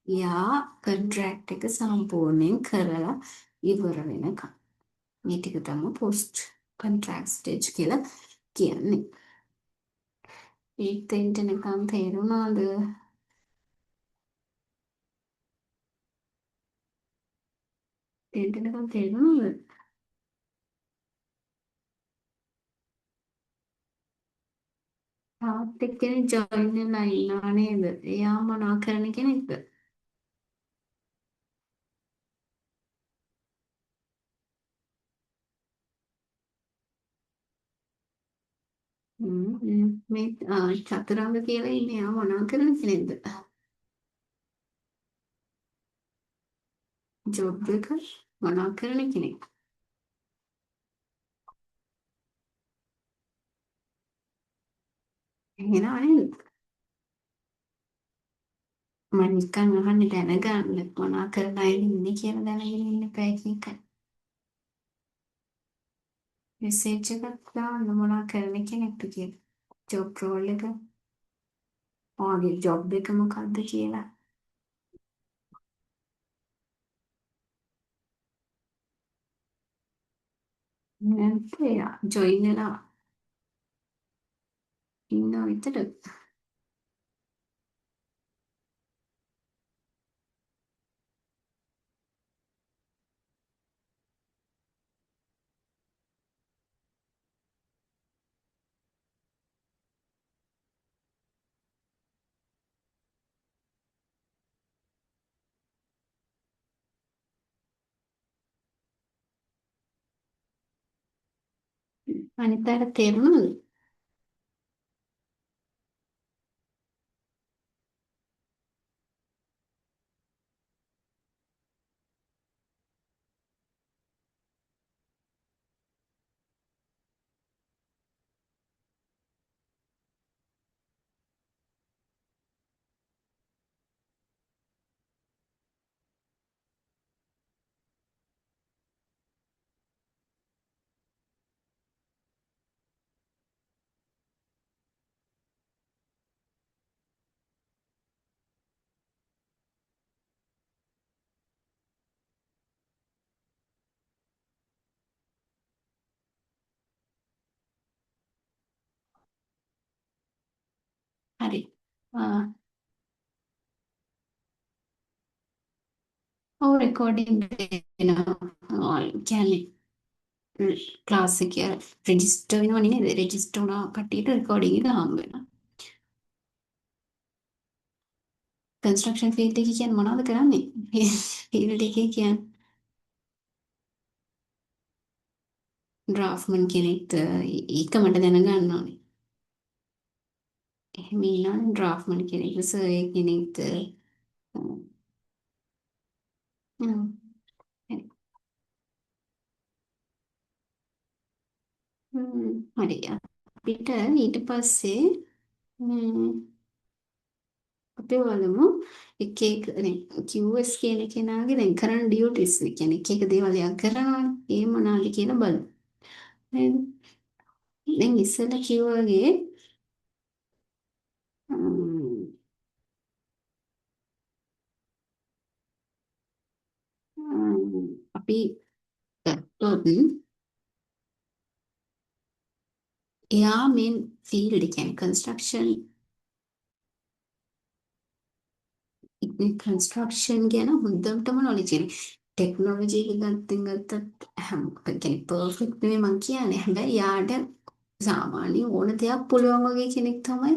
එයා කොන්ට්‍රැක්ට් එක සම්පූර්ණයෙන් කරලා ඉවර වෙනකම්. මේ ටික තමයි පෝස්ට් කොන්ට්‍රැක්ට් ස්ටේජ් කියලා කියන්නේ. ඒත් එනකම් තේරුණාද? එතනකම් තේරුණාද? තාත් එක්කෙනෙක් ජොයින් වෙලා ඉන්නවා නේද? එයා මොනවා කරන කෙනෙක්ද? මේ චතුරංග කියලා ඉන්නේ එයා මොනවා කරන කෙනෙක්ද? ජොබ් එක මොනවා කරන කෙනෙක්? එහෙනම් නේද? මම නිකන් අහන්නේ දැනගන්න මොනවා කරන අයද ඉන්නේ කියලා දැනගෙන ඉන්න බෑ කියන එකයි. මෙසේජ් එකක් දාන්න මොනවා කරන කෙනෙක්ද කියලා. ජොබ් රෝල් එක. ඔයාගේ ජොබ් එක මොකද්ද කියලා. නැත්නම් එයා ජොයින් වෙලා ඉන්නවා විතරද? අනිත් අයට තේරුණාද? ආ ඔව් රෙකෝඩින් දෙනවා. කියන්නේ ක්ලාස් එකේ රෙජිස්ටර් වෙනවනේ නේද? රෙජිස්ටර් වුණා කට්ටියට රෙකෝඩින් එක හම්බ වෙනවා. කන්ස්ට්‍රක්ෂන් ෆීල්ඩ් එකේ කියන්නේ මොනවද කරන්නේ? ෆීල්ඩ් එකේ කියන්නේ ඩ්‍රාෆ්ට්මන් කෙනෙක්ද? ඒක මට දැනගන්න ඕනේ. එහෙම ඉන්නවනේ ඩ්‍රාෆ්ට්මන් කෙනෙක්ද සර්වේ කෙනෙක්ද? හරි. හරි. අපිට ඊට පස්සේ අපි බලමු එක එක දැන් QS කියන කෙනාගේ දැන් කරන ඩියුටිස් ඒ කියන්නේ එක එක දේවල් එයා කරනවනේ. ඒ මොනවාද කියලා බලමු. නේද? දැන් ඉස්සෙල්ලා කිව්වා වගේ අපි ගත්තොත් එයා මේන් ෆීල්ඩ් කියන්නේ කන්ස්ට්‍රක්ෂන් කන්ස්ට්‍රක්ෂන් ගැන හොඳටම නොලෙජ් එක. ටෙක්නොලොජි එක ගත්තත් හැම කියන්නේ පර්ෆෙක්ට් නෙමෙයි මං කියන්නේ. හැබැයි යාට සාමාන්‍ය ඕන දෙයක් පුළුවන් වගේ කෙනෙක් තමයි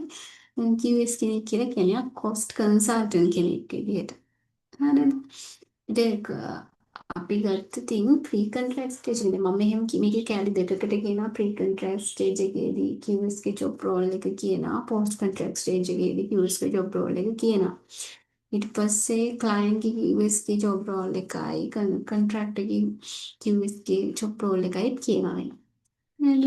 QS කෙනෙක් කියලා කියන්නේ. කොස්ට් කන්සල්ටන්ට් කෙනෙක් විදිහට. හරිද? ඉතින් අපි ගත්ත තින් ප්‍රී කොන්ට්‍රැක්ට් ස්ටේජ් එකේ මම මෙහෙම මේකේ කැලි දෙකකට කියනවා. ප්‍රී කොන්ට්‍රැක්ට් ස්ටේජ් එකේදී QS ගේ ජොබ් රෝල් එක කියනවා. පෝස්ට් කොන්ට්‍රැක්ට් ස්ටේජ් එකේදී QS ගේ ජොබ් රෝල් එක කියනවා. ඊට පස්සේ ක්ලයන්ට් ගේ QS ගේ ජොබ් රෝල් එකයි කොන්ට්‍රැක්ට් එකේ QS ගේ ජොබ් රෝල් එකයි කියනවා වෙනවා. නේද?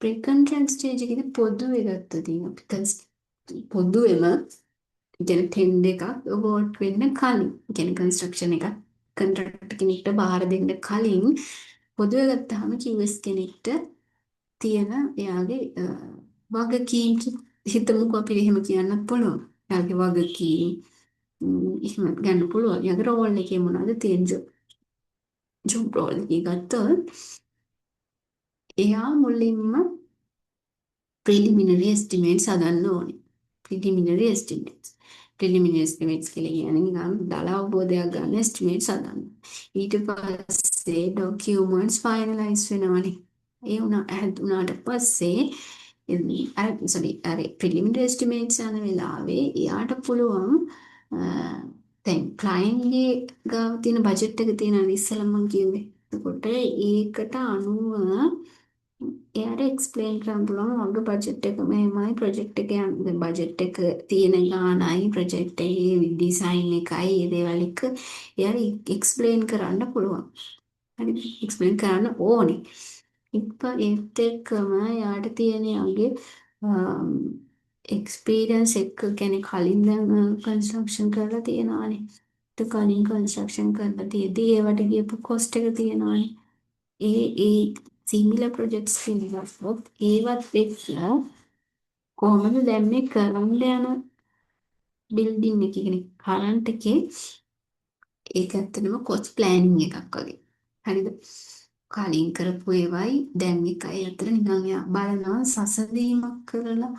ප්‍රී කොන්ට්‍රැක්ට් ස්ටේජ් එකේදී පොදුවේ ගත්ත තින් අපි පොදුවෙම කියන්නේ ටෙන්ඩර් එකක් අවෝඩ් වෙන්න කලින් කියන්නේ කන්ස්ට්‍රක්ෂන් එකක් කොන්ට්‍රැක්ට් කෙනෙක්ට බාර දෙන්න කලින් පොදුවේ ගත්තාම QS කෙනෙක්ට තියෙන එයාගේ වගකීම් හිතමුකෝ අපි එහෙම කියන්නත් පුළුවන්. එයාගේ වගකීම් එහෙම ගන්න පුළුවන්. එයාගේ රෝල් එකේ මොනවද තියෙන ජොබ් රෝල් එකේ ගත්තොත් එයා මුලින්ම ප්‍රිලිමිනරි එස්ටිමේට්ස් හදන්න ඕනේ. ප්‍රිලිමිනරි එස්ටිමේට්ස්. ප්‍රිලිමිනරි එස්ටිමේට්ස් කියලා කියන්නේ නිකන් දළ අවබෝධයක් ගන්න එස්ටිමේට්ස් හදන්න. ඊට පස්සේ ඩොකියුමන්ට්ස් ෆයිනලයිස් වෙනවනේ. ඒ වුණා හැදුනාට පස්සේ අර සෝරි අර ප්‍රිලිමිනරි එස්ටිමේට්ස් යන වෙලාවේ එයාට පුළුවන් දැන් ක්ලයන්ට්ගේ ගාව තියෙන බජට් එක තියෙනවා ඉස්සෙල්ලා මං කිව්වේ. එතකොට ඒකට අනුව එයාට එක්ස්ප්ලেইন කරන්න පුළුවන් වගේ බජට් එක මෙහෙමයි ප්‍රොජෙක්ට් එක යන බජට් එක තියෙන ගානයි ප්‍රොජෙක්ට් එකේ ඩිසයින් එකයි ඒ දේවල් එක්ක එයාට එක්ස්ප්ලেইন කරන්න පුළුවන්. හරි එක්ස්ප්ලেইন කරන්න ඕනේ. ඒත් එක්කම එයාට තියෙන එයාගේ එක්ස්පීරියන්ස් එක කියන්නේ කලින් දැන් කන්ස්ට්‍රක්ෂන් කරලා තියෙනවානේ. ඒ කලින් කන්ස්ට්‍රක්ෂන් කරලා තියෙද්දි ඒවට ගියපු කොස්ට් එක තියෙනවානේ. ඒ ඒ සිමිලර් ප්‍රොජෙක්ට්ස් තියෙනවත් ඒවත් එක්ක කොහොමද දැන් මේ කරන්න යන බිල්ඩින් එක කියන්නේ කරන්ට් එකේ ඒක ඇත්තටම කොස්ට් ප්ලෑනින් එකක් වගේ. හරිද? කලින් කරපු ඒවයි දැන් එකයි අතර නිකන් එයා බලනවා සසඳීමක් කරලා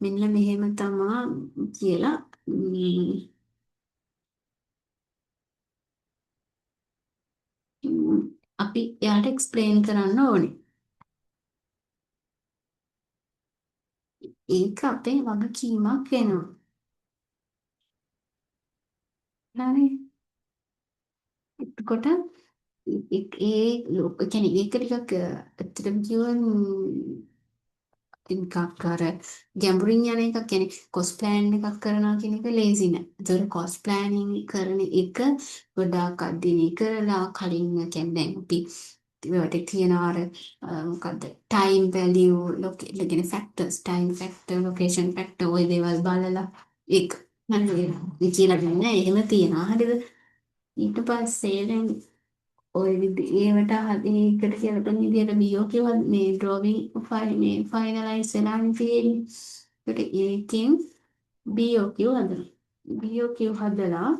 මෙන්න මෙහෙම තමා කියලා අපි එයාට එක්ස්ප්ලেইন කරන්න ඕනේ. ඒක අපේ වගකීමක් වෙනවා. හරි. එතකොට ඒ කියන්නේ ඒක ටිකක් ඇත්තටම කිව්වොත් ටිකක් අර ගැඹුරින් යන එකක්. කියන්නේ කොස්ට් ප්ලෑන් එකක් කරනවා කියන එක ලේසි නෑ. ඒතකොට කොස්ට් ප්ලෑනින් කරන එක ගොඩාක් අධ්‍යයනය කරලා කලින් කියන්නේ දැන් අපි ඒවට තියෙන අර මොකද්ද ටයිම් වැලියු ලොකේ කියන්නේ factors time factor location factor ඔය දේවල් බලලා ඒක හරිද කියලා ගන්න එහෙම තියෙනවා. හරිද? ඊට පස්සේ දැන් ඔය විදි ඒවට ඒකට කියලා දෙන විදියට BOQ මේ ඩ්‍රෝවිං ෆයිල් මේ ෆයිනලයිස් වෙලානේ තියෙන්නේ. ඒකට ඒකෙන් BOQ හදනවා. BOQ හදලා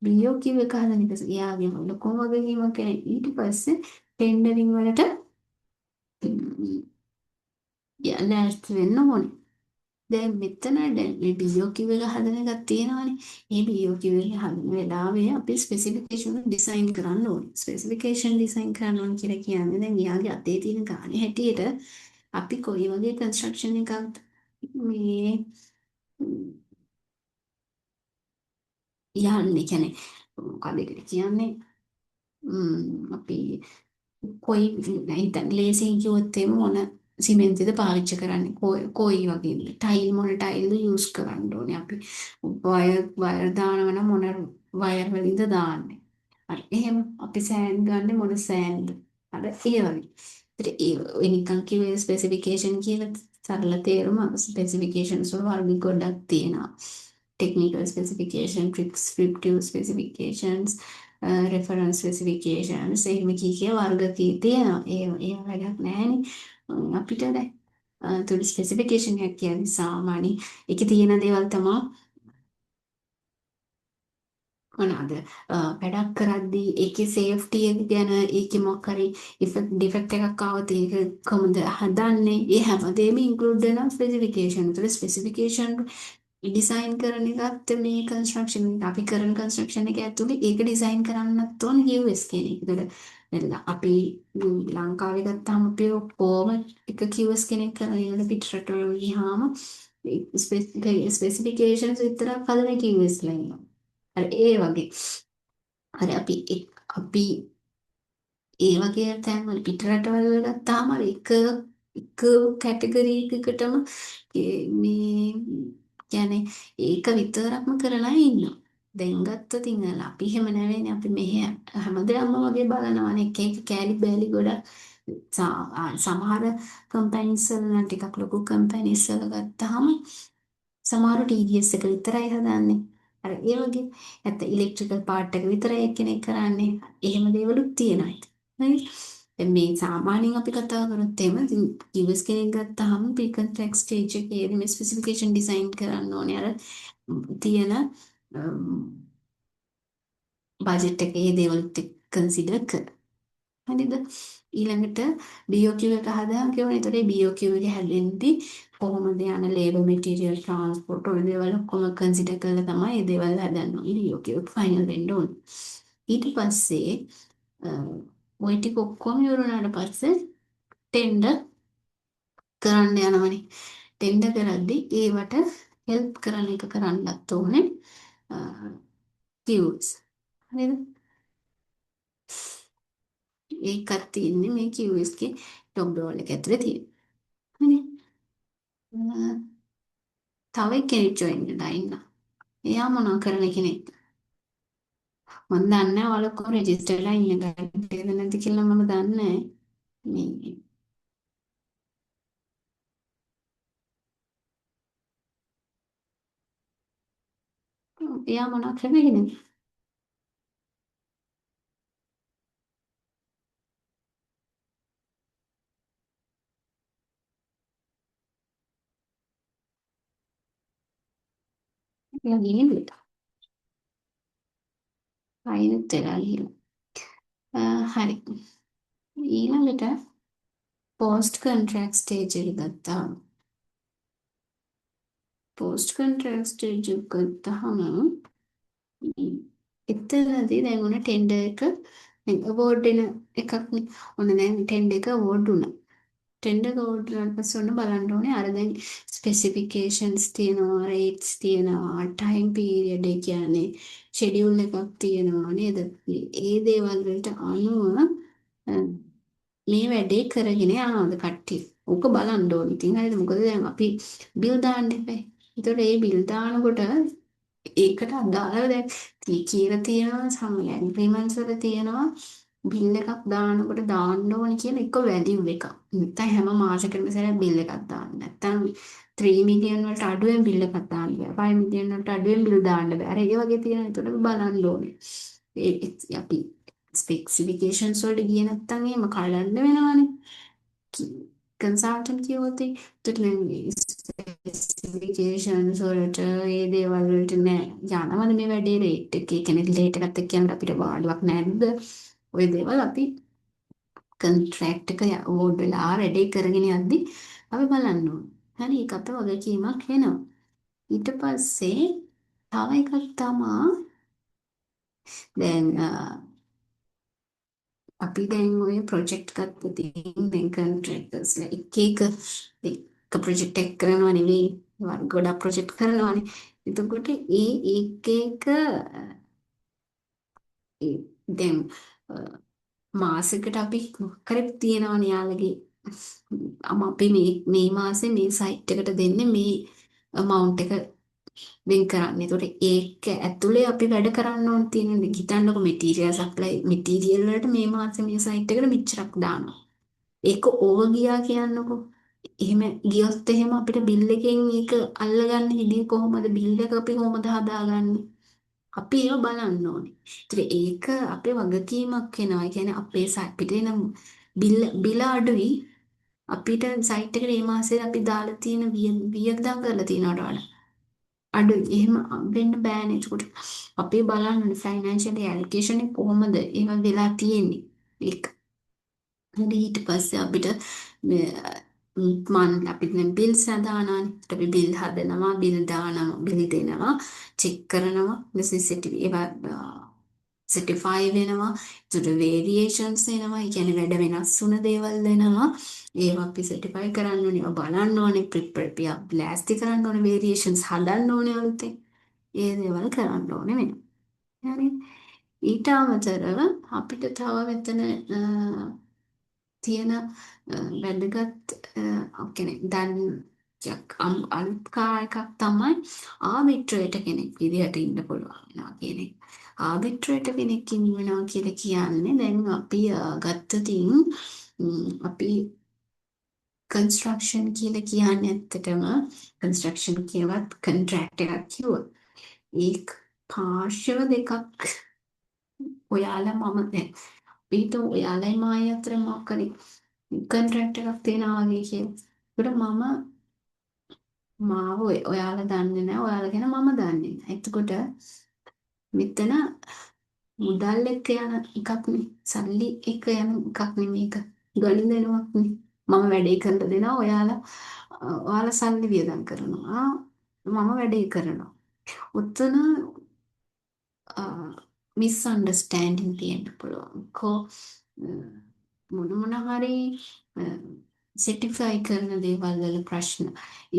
BOQ එක හදන එක එයාගේ ලොකුම වගකීමක් වෙන. ඊට පස්සේ ටෙන්ඩරින් වලට ලෑස්ති වෙන්න ඕනේ. දැන් මෙතන දැන් මේ BOQ එක හදන එකක් තියෙනවනේ. මේ BOQ එක හදන වෙලාවේ අපි ස්පෙසිෆිකේෂන් ඩිසයින් කරන්න ඕනේ. ස්පෙසිෆිකේෂන් ඩිසයින් කරන්න ඕනේ කියලා කියන්නේ දැන් එයාගේ අතේ තියෙන ගානේ හැටියට අපි කොයි වගේ කන්ස්ට්‍රක්ෂන් එකක්ද මේ යන්නේ කියන්නේ මොකද ඒකට කියන්නේ අපි කොයි හිතන්න ලේසියෙන් කිව්වොත් එහෙම මොන සිමෙන්තිද පාවිච්චි කරන්නේ කොයි කොයි වගේද ටයිල් මොන ටයිල්ද යූස් කරන්න ඕනේ අපි වයර් වයර් දානවා නම් මොන වයර් වලින්ද දාන්නේ හරි එහෙම අපි සෑන්ඩ් ගන්න මොන සෑන්ඩ්ද අර ඒ වගේ. ඒතර ඒ ඔය නිකන් කිව්වේ ස්පෙසිෆිකේෂන් කියලා සරල තේරුම ස්පෙසිෆිකේෂන්ස් වල වර්ග ගොඩක් තියෙනවා. Technical specification, prescriptive specifications, reference specifications එහෙම කී කිය වර්ග කී තියෙනවා. ඒ ඒ වැඩක් නැහැනේ. අපිට දැන් තුඩු ස්පෙසිෆිකේෂන් එකක් කියන්නේ සාමාන්‍ය ඒකේ තියෙන දේවල් තමයි මොනවාද වැඩක් කරද්දී ඒකේ සේෆ්ටි එක ගැන ඒකේ මොකක් හරි ඉෆෙක්ට් ඩිෆෙක්ට් එකක් ආවොත් ඒක කොහොමද හදන්නේ ඒ හැමදේම ඉන්ක්ලූඩ් වෙනවා ස්පෙසිෆිකේෂන්. ඒතර ස්පෙසිෆිකේෂන් ඩිසයින් කරන එකත් මේ කන්ස්ට්‍රක්ෂන් එක අපි කරන කන්ස්ට්‍රක්ෂන් එක ඇතුලේ ඒක ඩිසයින් කරන්නත් ඕන QS කෙනෙක්. ඒතර අපි ලංකාවේ ගත්තාම අපි ඔක්කොම එක QS කෙනෙක් කරන ඊළඟ පිට රටවල ගියාම ස්පෙසිෆිකේෂන්ස් විතරක් හදන QS ලා ඉන්නවා. අර ඒ වගේ. අර අපි අපි ඒ වගේ තැන්වල පිට රටවල් වල ගත්තාම අර එක එක කැටගරි එකකටම මේ කියන්නේ ඒක විතරක්ම කරලා ඉන්නවා. දැන් ගත්තොත් ඉතින් අපි එහෙම නෙවෙයිනේ අපි මෙහෙ හැමදේම වගේ බලනවානේ එක එක කෑලි බෑලි ගොඩක් සමහර කම්පැනිස් වල නම් ටිකක් ලොකු කම්පැනිස් වල ගත්තාම සමහරු TDS එක විතරයි හදන්නේ. අර ඒ වගේ නැත්නම් ඉලෙක්ට්‍රිකල් පාර්ට් එක විතරයි එක්කෙනෙක් කරන්නේ. එහෙම දේවලුත් තියෙනවා ඉතින්. හරි. දැන් මේ සාමාන්‍යයෙන් අපි කතා කරොත් එහෙම ඉතින් QS කෙනෙක් ගත්තාම ප්‍රී කොන්ට්‍රැක්ට් ස්ටේජ් එකේදී මේ ස්පෙසිෆිකේෂන් ඩිසයින් කරන්න ඕනේ. අර තියෙන බජට් එකේ ඒ දේවලුත් එක්ක කන්සිඩර් කර. හරිද? ඊළඟට BOQ එක හදා කියවනේ. ඒතකොට ඒ BOQ එක හැදෙද්දි කොහොමද යන ලේබර් මැටීරියල් ට්‍රාන්ස්පෝර්ට් ඔය දේවල් ඔක්කොම කන්සිඩර් කරලා තමයි මේ දේවල් හදන්න ඕනේ. BOQ එක ෆයිනල් වෙන්න ඕනේ. ඊට පස්සේ ඔය ටික ඔක්කොම ඉවර වුණාට පස්සේ ටෙන්ඩර් කරන්න යනවනේ. ටෙන්ඩර් කරද්දි ඒවට හෙල්ප් කරන එක කරන්නත් ඕනේ QS. හරිද? ඒකත් තියෙන්නේ මේ QS ගේ ටොප් රෝල් එක ඇතුලේ තියෙන්නේ. හරි. තව එක්කෙනෙක් ජොයින් වෙලා ඉන්නවා. එයා මොනවා කරන කෙනෙක්ද? මම දන්නේ නැහැ ඔයාලා ඔක්කොම රෙජිස්ටර් වෙලා ඉන්න කට්ටියද නැද්ද කියලා මම දන්නේ නැහැ. මේ එයා මොනවා කරන කෙනෙක්ද? එයා ගිහින් අයිනුත් වෙලා ගිහිල්ලා. හරි. ඊළඟට පෝස්ට් කොන්ට්‍රැක්ට් ස්ටේජ් එක ගත්තාම පෝස්ට් කොන්ට්‍රැක්ට් ස්ටේජ් එක ගත්තාම එතනදී දැන් ඔන්න ටෙන්ඩර් එක දැන් අවෝඩ් වෙන එකක් නේ. ඔන්න දැන් ටෙන්ඩර් එක අවෝඩ් වුණා. ටෙන්ඩර් එක අවෝඩ් වුණාට පස්සේ ඔන්න බලන්න ඕනේ අර දැන් ස්පෙසිෆිකේෂන්ස් තියෙනවා, රේට්ස් තියෙනවා, ටයිම් පීරියඩ් ඒ කියන්නේ ෂෙඩියුල් එකක් තියෙනවා නේද? ඒ දේවල් වලට අනුව මේ වැඩේ කරගෙන යනවාද කට්ටිය? ඕක බලන්න ඕනේ. ඉතින් හරිද? මොකද දැන් අපි බිල් දාන්න එපා. ඒතකොට ඒ බිල් දානකොට ඒකට අදාළව දැන් කියලා තියෙනවා සම ඇග්‍රීමන්ට්ස් වල තියෙනවා බිල් එකක් දානකොට දාන්න ඕනේ කියලා එක වැලියු එකක්. නැත්නම් හැම මාසෙකටම සැරයක් බිල් එකක් දාන්න. නැත්නම් 3 මිලියන් වලට අඩුවෙන් බිල් එකක් දාන්න බෑ. 5 මිලියන් වලට අඩුවෙන් බිල් දාන්න බෑ. අර ඒ වගේ තියෙනවා. ඒතකොට අපි බලන්න ඕනේ. ඒ අපි ස්පෙසිෆිකේෂන්ස් වලට ගියේ නැත්නම් එහෙම කලන්න වෙනවනේ. කන්සල්ටන්ට් කිව්වොත් එතකොට දැන් ස්පෙසිෆිකේෂන්ස් වලට ඒ දේවල් වලට නෑ යනවද මේ වැඩේ රේට් එක. ඒ කියන්නේ රේට් එකත් එක්ක යනකොට අපිට වාඩුවක් නැද්ද? ඔය දේවල් අපි කොන්ට්‍රැක්ට් එක අවෝඩ් වෙලා වැඩේ කරගෙන යද්දි අපි බලන්න ඕනේ. හරි, ඒක අපේ වගකීමක් වෙනවා. ඊට පස්සේ තව එකක් තමා දැන් අපි දැන් ඔය ප්‍රොජෙක්ට් ගත්තොත් දැන් කොන්ට්‍රැක්ටර්ස්ලා එක එක එක ප්‍රොජෙක්ට් එකක් කරනවා නෙවෙයි, වර්ග ගොඩක් ප්‍රොජෙක්ට් කරනවානේ. එතකොට ඒ එක එක ඒ දැන් මාසෙකට අපි මොකක් හරි තියෙනවනේ යාළගේ අපි මේ මේ මාසේ මේ සයිට් එකට දෙන්නේ මේ amount එක වෙන් කරන්නේ. ඒතකොට ඒක ඇතුලේ අපි වැඩ කරන්න ඕන තියෙන දේ. හිතන්නකො මෙටීරියල් සප්ලයි මෙටීරියල් වලට මේ මාසේ මේ සයිට් එකට මෙච්චරක් දානවා. ඒක ඕවර් ගියා කියන්නකෝ. එහෙම ගියොත් එහෙම අපිට බිල් එකෙන් ඒක අල්ලගන්න හිදී කොහොමද, බිල් එක අපි කොහොමද හදාගන්නේ? අපි ඒව බලන්න ඕනේ. ඒතර ඒක අපේ වගකීමක් වෙනවා. ඒ කියන්නේ අපේ අපිට එන බිල් බිල අඩුයි. අපිට සයිට් එකට මේ මාසේ අපි දාලා තියෙන වියදම් කරලා තියෙනවට වඩා අඩුයි. එහෙම වෙන්න බෑනේ. එතකොට අපි බලන්න ඕනේ ෆයිනෑන්ෂියල් ඇලොකේෂන් එක කොහොමද ඒවා වෙලා තියෙන්නේ. ඒක. හරි, ඊට පස්සේ අපිට මේ මන් අපි දැන් බිල්ස් හදානවානේ. අපි බිල් හදනවා, බිල් දානවා, බිල් දෙනවා, චෙක් කරනවා, ඊට ඒවා සර්ටිෆයි වෙනවා. ඒතර වේරියේෂන්ස් එනවා. ඒ කියන්නේ වැඩ වෙනස් වුණ දේවල් වෙනවා. ඒවා අපි සර්ටිෆයි කරන්න ඕනේ, ඒවා බලන්න ඕනේ, ප්‍රිපෙයාර් ලෑස්ති කරන්න ඕනේ, වේරියේෂන්ස් හදන්න ඕනේ අලුතෙන්. ඒ දේවල් කරන්න ඕනේ වෙනවා. හරි. ඊට අමතරව අපිට තව මෙතන තියෙන වැදගත් කියන්නේ දැන් අලුත් කා එකක් තමයි ආබිට්‍රේටර් කෙනෙක් විදිහට ඉන්න පුළුවන් වෙනවා කියන එක. ආබිට්‍රේටර් කෙනෙක් ඉන්න වෙනවා කියලා කියන්නේ දැන් අපි ගත්තොතින් අපි කන්ස්ට්‍රක්ෂන් කියලා කියන්නේ ඇත්තටම කන්ස්ට්‍රක්ෂන් කියවත් කොන්ට්‍රැක්ට් එකක් කිව්වොත් ඒක පාර්ශ්ව දෙකක්. ඔයාලා මම දැන් අපි හිතමු ඔයාලයි මායි අතර මොකක් හරි කොන්ට්‍රැක්ට් එකක් තියෙනවා වගේ කියලා. ඒකට මම මාව ඔයාලා දන්නේ නැහැ, ඔයාලා ගැන මම දන්නේ නැහැ. එතකොට මෙතන මුදල් එක්ක යන එකක් නේ. සල්ලි එක්ක යන එකක් නේ මේක. ගනුදෙනුවක් නේ. මම වැඩේ කරලා දෙනවා, ඔයාලා ඔයාලා සල්ලි වියදම් කරනවා. මම වැඩේ කරනවා. ඔතන මිස්අන්ඩර්ස්ටෑන්ඩින් තියෙන්න පුළුවන්. කෝ මොන මොන හරි සර්ටිෆයි කරන දේවල් වල ප්‍රශ්න.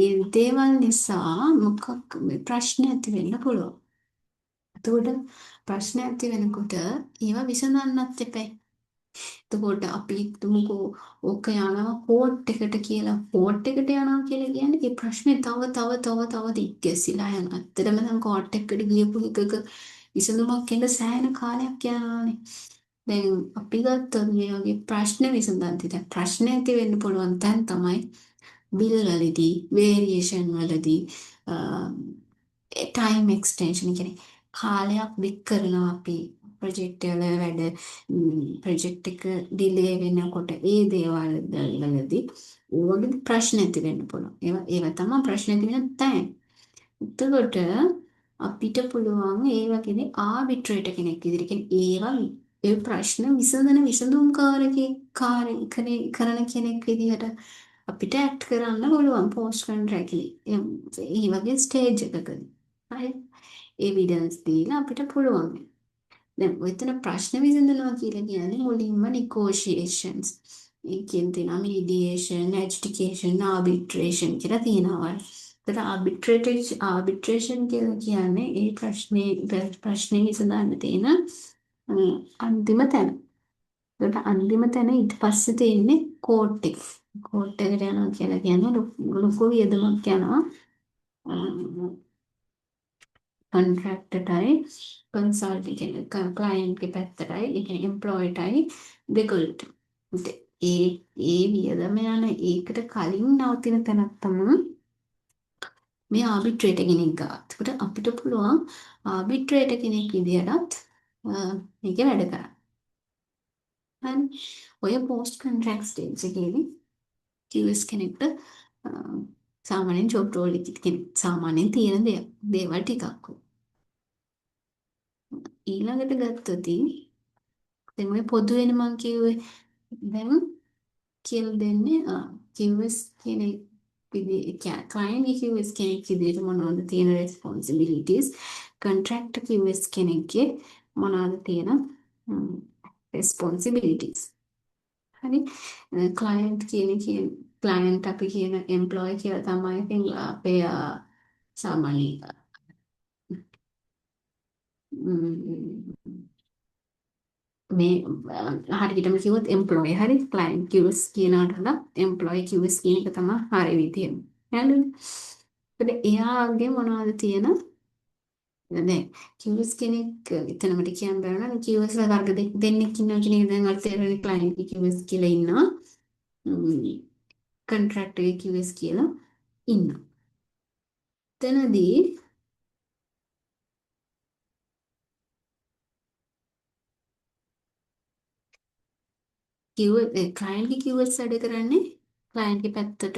ඒ දේවල් නිසා මොකක් ප්‍රශ්න ඇති වෙන්න පුළුවන්. එතකොට ප්‍රශ්න ඇති වෙනකොට ඒවා විසඳන්නත් එපැයි. එතකොට අපි හිතමුකෝ ඕක යනවා කෝට් එකට කියලා. කෝට් එකට යනවා කියලා කියන්නේ ඒ ප්‍රශ්නේ තව තව තව තව දිග්ගැසිලා යනවා. ඇත්තටම දැන් කෝට් එකට ගියපු එකක විසඳුමක් එන්න සෑහෙන කාලයක් යනවානේ. දැන් අපි ගත්තොත් මේ වගේ ප්‍රශ්න විසඳද්දි දැන් ප්‍රශ්න ඇති වෙන්න පුළුවන් තැන් තමයි බිල් වලදී, වේරියේෂන් වලදී, ටයිම් එක්ස්ටෙන්ෂන් කියන්නේ කාලයක් දික් කරනවා අපි ප්‍රොජෙක්ට් වල වැඩ, ප්‍රොජෙක්ට් එක ඩිලේ වෙනකොට ඒ දේවල් වලදී ඒ වගේ ප්‍රශ්න ඇති වෙන්න පුළුවන්. ඒවා ඒවා තමයි ප්‍රශ්න ඇති වෙන තැන්. එතකොට අපිට පුළුවන් ඒ වගේ ආබිට්‍රේටර් කෙනෙක් විදිහට කියන්නේ ඒවා ඒ ප්‍රශ්න විසඳන විසඳුම්කාරකෙක් කරන කෙනෙක් විදිහට අපිට ඇක්ට් කරන්න පුළුවන් පෝස්ට් කොන්ට්‍රැක්ට් ඒ වගේ ස්ටේජ් එකකදී. හරි. එවිඩන්ස් දීලා අපිට පුළුවන්. දැන් ඔතන ප්‍රශ්න විසඳනවා කියලා කියන්නේ මුලින්ම නිගෝෂියේෂන්ස්. ඒකෙන් තියෙනවා මීඩියේෂන්, ඇඩ්ජුඩිකේෂන්, ආබිට්‍රේෂන් කියලා තියෙනවා. ඒතර ආබිට්‍රේෂන් කියලා කියන්නේ ඒ ප්‍රශ්නේ ප්‍රශ්නේ විසඳන්න තියෙන අන්තිම තැන. ඒකට අන්තිම තැන ඊට පස්සේ තියෙන්නේ කෝට් එක. කෝට් එකට යනවා කියලා කියන්නේ ලොකු වියදමක් යනවා. කොන්ට්‍රැක්ටර්ටයි කන්සල්ට් කියන්නේ ක්ලයන්ට්ගේ පැත්තටයි, ඒ කියන්නේ එම්ප්ලොයිටයි දෙගොල්ලට. ඒ ඒ වියදම යන ඒකට කලින් නවතින තැනක් තමයි මේ ආබිට්‍රේටර් කෙනෙක් ගාව. එතකොට අපිට පුළුවන් ආබිට්‍රේටර් කෙනෙක් විදියටත් මේකේ වැඩ කරන්න. හරි. ඔය පෝස්ට් කොන්ට්‍රැක්ට් ස්ටේජ් එකේදී QS කෙනෙක්ට සාමාන්‍යයෙන් ජොබ් රෝල් එකේ සාමාන්‍යයෙන් තියෙන දේවල් ටිකක්. ඊළඟට ගත්තොත් දැන් ඔය පොදුවේනේ මං කිව්වේ. දැන් කියලා දෙන්නේ QS කෙනෙක්ට විදි ක්ලයන්ට් QS කෙනෙක් විදිහට මොනවද තියෙන රෙස්පොන්සිබිලිටිස්, කොන්ට්‍රැක්ටර් QS කෙනෙක්ගේ මොනවද තියෙන රෙස්පොන්සිබිලිටිස්. හරි, ක්ලයන්ට් කියන ක්ලයන්ට් අපි කියන එම්ප්ලොයි කියලා තමයි ඉතින් අපේ සාමාන්‍ය මේ හරියටම කිව්වොත් එම්ප්ලොයි. හරි, ක්ලයන්ට් QS කියනකට වඩා එම්ප්ලොයි QS කියන එක තමයි හරි විදිය. හරිද? එතකොට එයාගේ මොනවද තියෙන දැන් QS කෙනෙක් එතන මට කියන්න බැරි වුණා. QS ලා වර්ග දෙන්නෙක් ඉන්නවා කියන එක දැන් ඔයාලට තේරෙන්නේ. ක්ලයන්ට් QS කියලා ඉන්නවා, කොන්ට්‍රැක්ටර් QS කියලා ඉන්නවා. එතනදී ක්ලයන්ට්ගේ QS වැඩ කරන්නේ ක්ලයන්ට්ගේ පැත්තට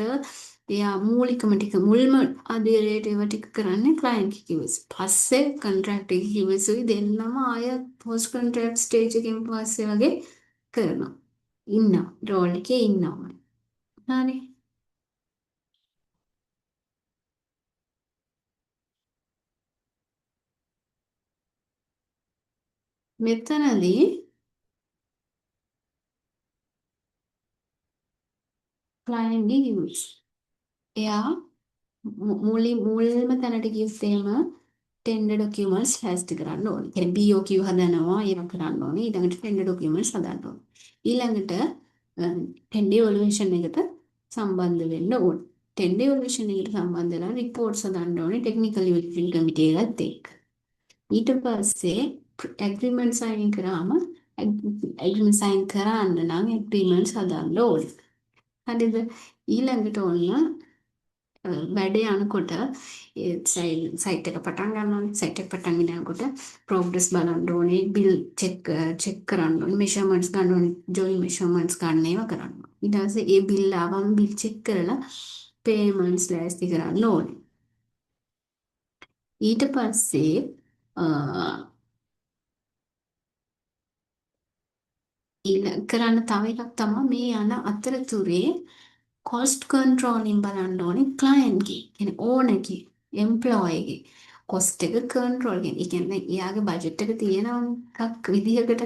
එයා මූලිකම ටික මුල්ම අධීරයට ඒවා ටික කරන්නේ ක්ලයන්ට්ගේ QS. පස්සේ කොන්ට්‍රැක්ට් එකේ QS උයි දෙන්නම ආය පෝස්ට් කොන්ට්‍රැක්ට් ස්ටේජ් එකෙන් පස්සේ වගේ කරනවා. ඉන්නවා. රෝල් එකේ ඉන්නවා. හරි. මෙතනදී ක්ලයන්ට්ගේ QS එයා මුල්ම තැනට ගියොත් එහෙම ටෙන්ඩර් ඩොකියුමන්ට්ස් ලෑස්ති කරන්න ඕනේ. කියන්නේ BOQ හදනවා, ඒවා කරන්න ඕනේ. ඊළඟට ටෙන්ඩර් ඩොකියුමන්ට්ස් හදන්න ඕනේ. ඊළඟට ටෙන්ඩර් ඉවැලුවේෂන් එකට සම්බන්ධ වෙන්න ඕනේ. ටෙන්ඩර් ඉවැලුවේෂන් එකට සම්බන්ධ වෙලා රිපෝට්ස් හදන්න ඕනේ ටෙක්නිකල් ඉවැලුවේෂන් කමිටි එකත් එක්ක. ඊට පස්සේ ඇග්‍රීමන්ට් සයින් කරාම ඇග්‍රීමන්ට් සයින් කරන්න නම් ඇග්‍රීමන්ට්ස් හදන්න ඕනේ. හරිද? ඊළඟට ඔන්න වැඩ යනකොට ඒ සයිට් එක පටන් ගන්න ඕනේ. සයිට් එක පටන් ගෙන යනකොට ප්‍රෝග්‍රස් බලන්න ඕනේ, බිල් චෙක් චෙක් කරන්න ඕනේ, මෙෂර්මන්ට්ස් ගන්න ඕනේ, ජොයින් මෙෂර්මන්ට්ස් ගන්න ඒවා කරන්න ඕනේ. ඊට පස්සේ ඒ බිල් ආවම බිල් චෙක් කරලා පේමන්ට්ස් ලෑස්ති කරන්න ඕනේ. ඊට පස්සේ කරන්න තව එකක් තමයි මේ යන අතරතුරේ කොස්ට් කන්ට්‍රෝලින් බලන්න ඕනේ ක්ලයන්ට්ගේ, කියන්නේ ඕනර්ගේ, එම්ප්ලොයිගේ කොස්ට් එක කන්ට්‍රෝල් කියන්නේ. ඒ කියන්නේ එයාගේ බජට් එක තියෙනවනේ එකක් විදිහකට.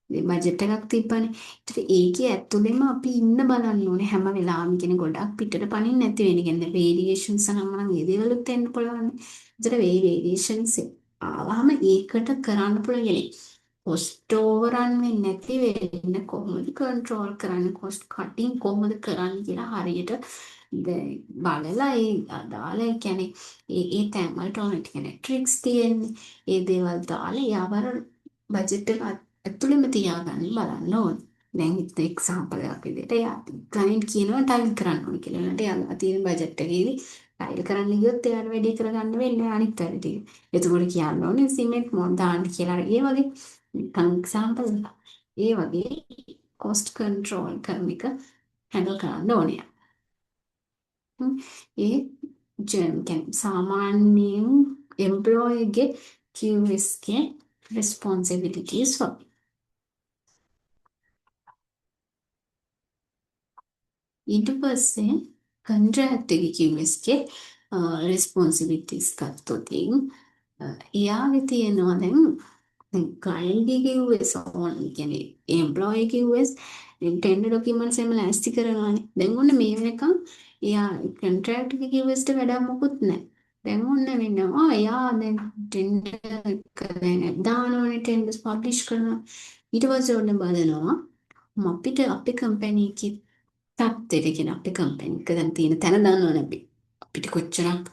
මේ බජට් එකක් තිබ්බනේ. ඒතර ඒකේ ඇතුළෙම අපි ඉන්න බලන්න ඕනේ හැම වෙලාවෙම. කියන්නේ ගොඩක් පිටට පනින්න නැති වෙන. කියන්නේ වේරියේෂන්ස් නම් නම් ඒ දේවලුත් එන්න පුළුවන්. ඒතර මේ වේරියේෂන්ස් ආවහම ඒකට කරන්න පුළුවන් කියන්නේ කොස්ට් ඕවරන් වෙන්නේ නැති වෙන්න කොහොමද කන්ට්‍රෝල් කරන්නේ, කොස්ට් කටින් කොහොමද කරන්නේ කියලා හරියට බලලා ඒ අදාළ ඒ කියන්නේ ඒ ඒ තැන් වලට ඕන කියන්නේ ට්‍රික්ස් තියෙන්නේ. ඒ දේවල් දාලා එයාව අර බජට් එක ඇතුළෙම තියාගන්න බලන්න ඕන. දැන් හිත එක්සැම්පල් එකක් විදිහට එයා ක්ලයන්ට් කියනවා ටයිල් කරන්න ඕන කියලා. එයාට එයා තියෙන බජට් එකේදී ටයිල් කරන්න ගියොත් එයාට වැඩි කරගන්න වෙන්නේ අනිත් වැඩ ටික. එතකොට කියන්න ඕනේ සිමෙන්ට් මොන් දාන්න කියලා. ඒ වගේ නිකන් එක්සැම්පල් එකක්. ඒ වගේ කොස්ට් කන්ට්‍රෝල් කරන එක හැන්ඩල් කරන්න ඕනේ. ඒ කියන්නේ සාමාන්‍යයෙන් එම්ප්ලොයිගේ QS ගේ රෙස්පොන්සිබිලිටීස් වගේ. ඊට පස්සේ කොන්ට්‍රැක්ට් එකේ QS ගේ රෙස්පොන්සිබිලිටීස් ගත්තොත් එයාගේ තියෙනවා දැන් දැන් ක්ලයන්ට් ගේ QS ඕන කියන්නේ එම්ප්ලොයි QS දැන් ටෙන්ඩර් ඩොකියුමන්ට්ස් එහෙම ලෑස්ති කරනවානේ. දැන් ඔන්න මේ වෙනකන් එයා කොන්ට්‍රැක්ට් එකේ QS ට වැඩක් මොකුත් නැහැ. දැන් ඔන්න වෙනවා එයා දැන් ටෙන්ඩර් එක දැන් දානවනේ, ටෙන්ඩර්ස් පබ්ලිෂ් කරනවා. ඊට පස්සේ ඔන්න බලනවා අපිට අපේ කම්පැනි එකේ තත්ත්වයට කියන අපේ කම්පැනි එක දැන් තියෙන තැන දන්නවනේ අපි. අපිට කොච්චරක්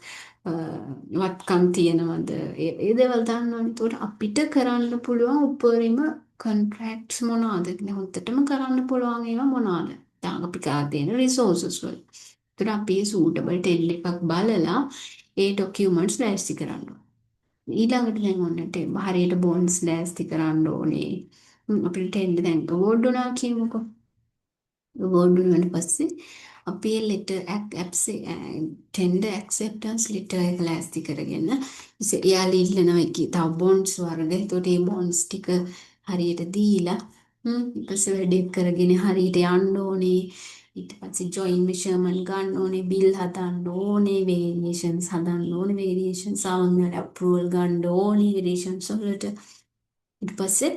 වත්කම් තියෙනවද ඒ ඒ දේවල් දන්නවනේ. ඒතකොට අපිට කරන්න පුළුවන් උපරිම කොන්ට්‍රැක්ට්ස් මොනවාද? කියන්නේ හොඳටම කරන්න පුළුවන් ඒවා මොනවාද? දැන් අපි ගා තියෙන රිසෝසස් වල. ඒතකොට අපි ඒ සූටබල් ටෙන්ඩර් එකක් බලලා ඒ ඩොකියුමන්ට්ස් ලෑස්ති කරන්න ඕනේ. ඊළඟට දැන් ඔන්න හරියට බොන්ඩ්ස් ලෑස්ති කරන්න ඕනේ. අපිට ටෙන්ඩර් දැන් අවෝඩ් වුණා කියමුකෝ. අවෝඩ් වුණාට පස්සේ අපි ඒ ලෙටර් ටෙන්ඩර් ඇක්සෙප්ටන්ස් ලෙටර් එක ලෑස්ති කරගෙන එයාලා ඉල්ලනවා එකේ තව බොන්ඩ්ස් වර්ග. එතකොට ඒ බොන්ඩ්ස් ටික හරියට දීලා ඊට පස්සේ වැඩේ කරගෙන හරියට යන්න ඕනේ. ඊට පස්සේ ජොයින් මෙෂර්මන්ට් ගන්න ඕනේ, බිල් හදන්න ඕනේ, වේරියේෂන්ස් හදන්න ඕනේ, වේරියේෂන්ස් ආවම අප්‍රූවල් ගන්න ඕනේ වේරියේෂන්ස් වලට. ඊට පස්සේ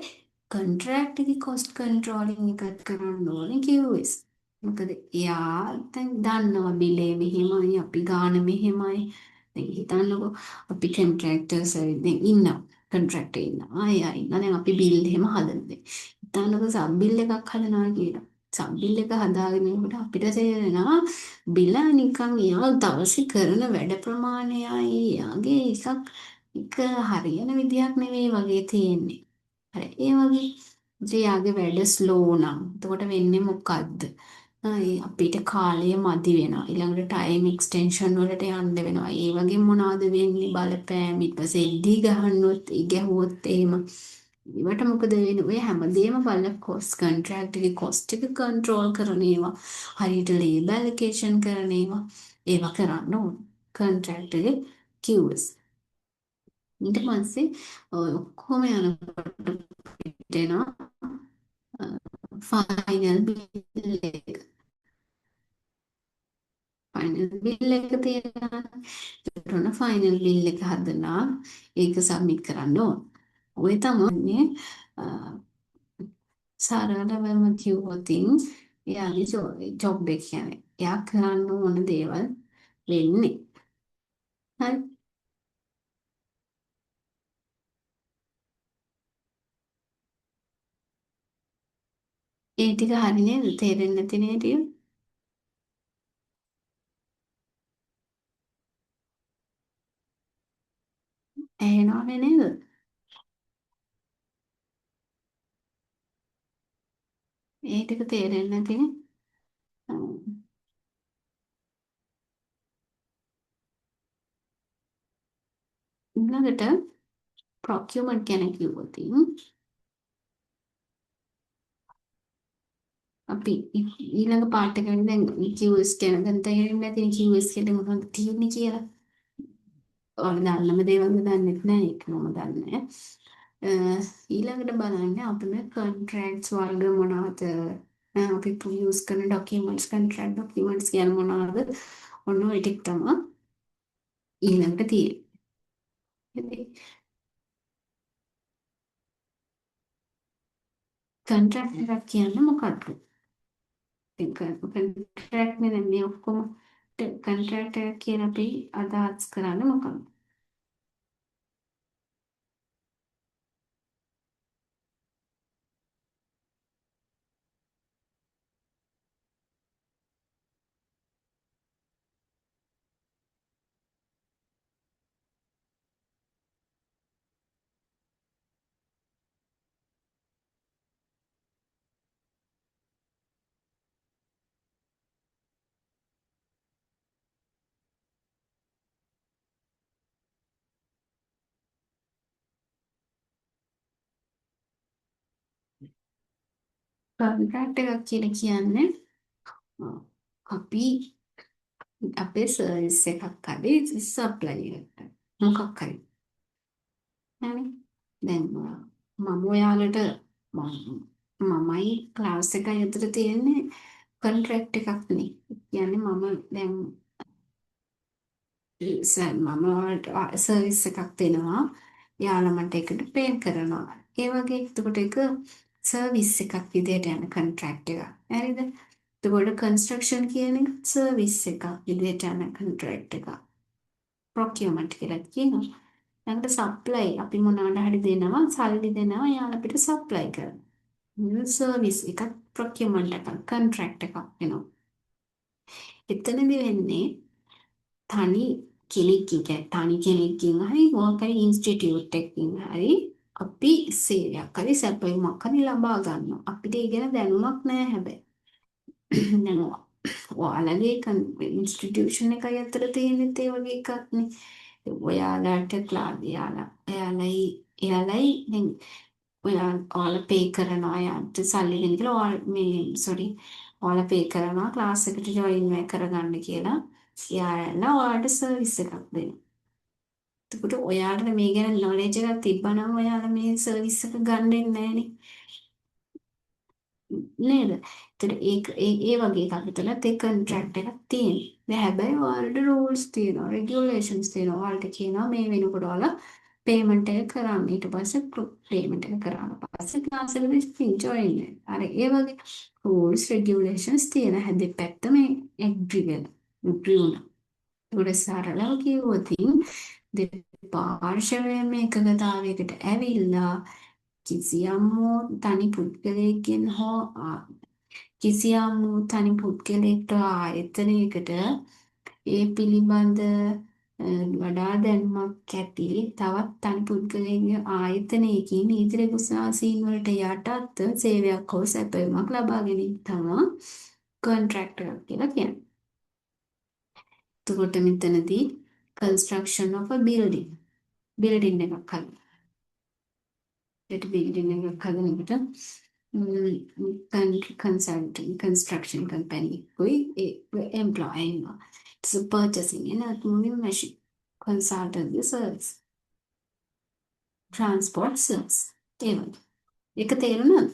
කොන්ට්‍රැක්ට් එකේ කොස්ට් කන්ට්‍රෝලින් එකත් කරන්න ඕනේ QS. මොකද එයා දැන් දන්නවා බිලේ මෙහෙමයි, අපි ගාන මෙහෙමයි. දැන් හිතන්නකෝ අපි කොන්ට්‍රැක්ටර්ස් දැන් ඉන්නවා. කොන්ට්‍රැක්ටර් ඉන්නවා. එයා ඉන්නවා. දැන් අපි බිල් එහෙම හදන්නේ. හිතන්නකෝ සබ් බිල් එකක් හදනවා කියලා. සබ් බිල් එක හදාගෙන යනකොට අපිට තේරෙනවා බිල නිකන් එයා දවසේ කරන වැඩ ප්‍රමාණයයි එයාගේ එකක් එක හරියන විදියක් නෙවෙයි වගේ තියෙන්නේ. හරි ඒ වගේ ඉතින් එයාගේ වැඩ ස්ලෝ නම් එතකොට වෙන්නේ මොකද්ද? ඒ අපිට කාලය මදි වෙනවා. ඊළඟට ටයිම් එක්ස්ටෙන්ෂන් වලට යන්න වෙනවා. ඒ වගේ මොනවද වෙන්නේ බලපෑම්. ඊට පස්සේ එද්දි ගහන්නොත් ගැහුවොත් එහෙම ඒවට මොකද වෙන්නේ? ඔය හැමදේම බලලා කොස්ට් කොන්ට්‍රැක්ට් එකේ කොස්ට් එක කන්ට්‍රෝල් කරන ඒවා, හරියට ලේබර් ඇලොකේෂන් කරන ඒවා, ඒවා කරන්න ඕන. කොන්ට්‍රැක්ට් එකේ QS. ඊට පස්සේ ඔය ඔක්කොම යනකොට පිට එනවා ෆයිනල් බිල් එක. ෆයිනල් බිල් එක තියෙනවා. ඒකට ඔන්න ෆයිනල් බිල් එක හදලා ඒක සබ්මිට් කරන්න ඕන. ඔය තමයි සරලවම කිව්වොතින් එයාගේ ජොබ් එක කියන්නේ. එයා කරන්න ඕන දේවල් වෙන්නේ. හරි. ඒ ටික හරි නේද? තේරෙන්නේ නැති නේද ටික? ඇහෙනවනේ නේද? ඒ ටික තේරෙන්නේ නැතිනේ. ඊළඟට ප්‍රොකියුමන්ට් ගැන කිව්වොත් අපි ඊළඟ පාර්ට් එක වෙන්නේ දැන් QS ගැන දැන් තේරෙන්නේ නැතිනේ QS කියලා මොනවද තියෙන්නේ කියලා. ඔයාලා දන්නම දේවල් දන්නෙත් නෑ, ඒක මම දන්නේ නෑ. ඊළඟට බලන්න අපි මේ කොන්ට්‍රැක්ට්ස් වර්ග මොනවද, අපි යූස් කරන ඩොකියුමන්ට්ස්, කොන්ට්‍රැක්ට් ඩොකියුමන්ට්ස් කියන මොනවද, ඔන්න ඔය ටික තමයි ඊළඟට තියෙන්නේ. කොන්ට්‍රැක්ට් එකක් කියන්නේ මොකක්ද? කොන්ට්‍රැක්ට් නේ දැන් මේ ඔක්කොම කොන්ට්‍රැක්ට් එකක් කියලා අපි අදහස් කරන්නේ මොකක්ද? කොන්ට්‍රැක්ට් එකක් කියලා කියන්නේ අපි අපේ සර්විස් එකක් හරි සප්ලයි එකක් මොකක් හරි. හරි. දැන් මම ඔයාලට මමයි ක්ලාස් එකයි අතර තියෙන්නේ කොන්ට්‍රැක්ට් එකක් නේ. කියන්නේ මම දැන් මම ඔයාලට සර්විස් එකක් දෙනවා. යාළුවා මට ඒකට පේ කරනවා. ඒ වගේ එතකොට ඒක සර්විස් එකක් විදිහට යන කොන්ට්‍රැක්ට් එකක්. හරිද? එතකොට කන්ස්ට්‍රක්ෂන් කියන එක සර්විස් එකක් විදිහට යන කොන්ට්‍රැක්ට් එකක්. ප්‍රොකියුමන්ට් කියලා කියනවා. ඊළඟට සප්ලයි අපි මොනවාට හරි දෙනවා, සල්ලි දෙනවා, එයාලා අපිට සප්ලයි කරනවා. සර්විස් එකක්, ප්‍රොකියුමන්ට් එකක්, කොන්ට්‍රැක්ට් එකක් වෙනවා. එතනදි වෙන්නේ තනි කෙනෙක්ගෙන්, කියන්නේ තනි කෙනෙක්ගෙන් හරි මොකක් හරි ඉන්ස්ටිටියුට් එකකින් හරි අපි සේවයක් හරි සැපයුමක් හරි ලබා ගන්නවා. අපිට ඒ ගැන දැනුමක් නෑ හැබැයි. දැන් ඔයාලගේ ඉන්ස්ටිටියුෂන් එකයි අතර තියෙනෙත් ඒ වගේ එකක් නේ. ඔයාලට ක්ලාස් එයාලයි එයාලයි දැන් ඔයාලා පේ කරනවා එයාට සල්ලි දෙන්න කියලා ඔයාලා මේ සෝරි ඔයාලා පේ කරනවා ක්ලාස් එකට ජොයින් කරගන්න කියලා. එයාලා ඔයාලට සර්විස් එකක් දෙනවා. එතකොට ඔයාලට මේ ගැන නොලෙජ් එකක් තිබ්බනම් ඔයාලා මේ සර්විස් එක ගන්න දෙන්නේ නෑනේ. නේද? ඒතර ඒක ඒ ඒ වගේ එකක් විතරත් ඒ කොන්ට්‍රැක්ට් එකක් තියෙනවා. දැන් හැබැයි ඔයාලට රූල්ස් තියෙනවා, රෙගියුලේෂන්ස් තියෙනවා. ඔයාලට කියනවා මේ වෙනකොට ඔයාලා පේමන්ට් එක කරන්න. ඊට පස්සේ පේමන්ට් එක කරාට පස්සේ ක්ලාස් එකට ජොයින් වෙන්න. අර ඒ වගේ රූල්ස් රෙගියුලේෂන්ස් තියෙන හැම දෙපැත්තම ඇග්‍රි වෙලා ඇග්‍රි වුණා. ඒකට සරලව කිව්වොත් දෙපාර්ශවයම එකඟතාවයකට ඇවිල්ලා කිසියම් වූ තනි පුද්ගලයෙක්ගෙන් හෝ කිසියම් වූ තනි පුද්ගලයෙක්ට ආයතනයකට ඒ පිළිබඳ වඩා දැනුමක් ඇති තවත් තනි පුද්ගලයෙක්ගේ ආයතනයකින් නීති රෙගුලාසීන් වලට යටත්ව සේවයක් හෝ සැපයීමක් ලබා ගැනීම තමයි කොන්ට්‍රැක්ට් එකක් කියලා කියන්නේ. එතකොට මෙතනදී construction of a building building එකක් හදනවා. ඒත් බිල්ඩින් එකක් හදනකොට කන්සල්ටිං කන්ස්ට්‍රක්ෂන් කම්පැනි එකකුයි ඒ එම්ප්ලොයි ඉන්නවා. It's a purchasing and earth moving machine consultancy service transport service ඒ වගේ. ඒක තේරුණාද?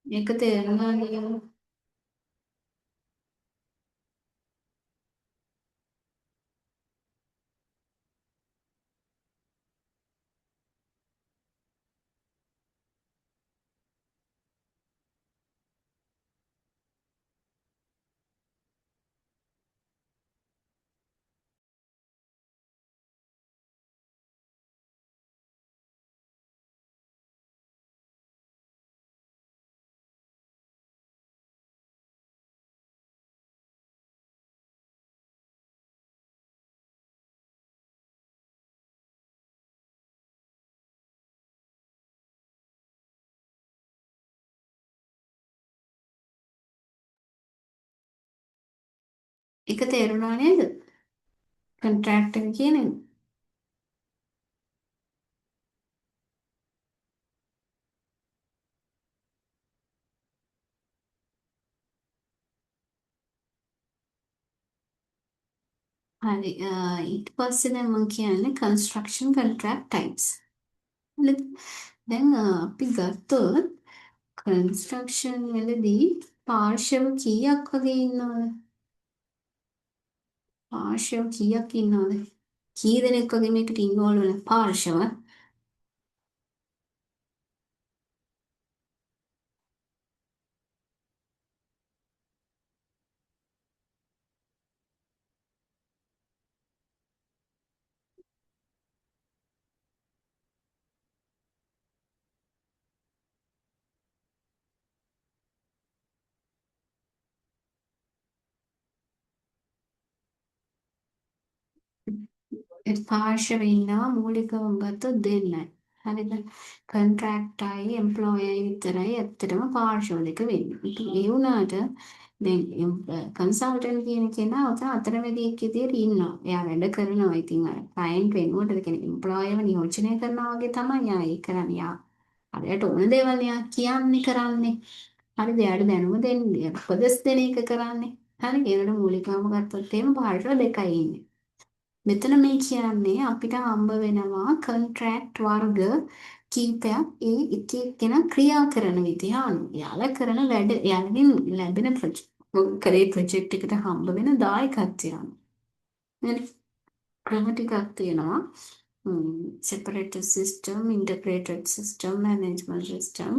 ඒක තේරුණා නේද? ඒක තේරුණා නේද? කොන්ට්‍රැක්ට් එක කියන එක. හරි ඊට පස්සේ දැන් මම කියන්නේ කන්ස්ට්‍රක්ෂන් කොන්ට්‍රැක්ට් ටයිප්ස්. හරිද? දැන් අපි ගත්තොත් කන්ස්ට්‍රක්ෂන් වලදී පාර්ශව කීයක් වගේ ඉන්නවද? පාර්ශව කීයක් ඉන්නවද? කී දෙනෙක් වගේ මේකට ඉන්වෝල්ව් වෙන පාර්ශව? ඒ පාර්ශව ඉන්නවා මූලිකවම ගත්තොත් දෙන්නයි. හරිද? කොන්ට්‍රැක්ට්යි එම්ප්ලොයයි විතරයි ඇත්තටම පාර්ශව දෙක වෙන්නේ. ඉතින් ඒ වුණාට දැන් කන්සල්ටන්ට් කියන කෙනා ඔතන අතරමැදියෙක් විදියට ඉන්නවා. එයා වැඩ කරනවා. ඉතින් අර ක්ලයන්ට් වෙනුවට ඒ කියන්නේ එම්ප්ලොයර්ව නියෝජනය කරනවා වගේ තමයි එයා ඒ කරන්නේ. එයා හරියට ඕන දේවල් එයා කියන්නේ කරන්නේ. හරිද? එයාට දැනුම දෙන්නේ, උපදෙස් දෙන එක කරන්නේ. හරි? ඒකට මූලිකවම ගත්තොත් එහෙම පාර්ශ්ව දෙකයි ඉන්නේ. මෙතන මේ කියන්නේ අපිට හම්බ වෙනවා කොන්ට්‍රැක්ට් වර්ග කීපයක් ඒ එක එක්කෙනා ක්‍රියා කරන විදිහ අනුව. එයාලා කරන වැඩ එයාලගෙන් ලැබෙන කරේ ප්‍රොජෙක්ට් එකට හම්බ වෙන දායකත්වය අනුව. හරි. ක්‍රම ටිකක් තියෙනවා. Separated system, integrated system, management system,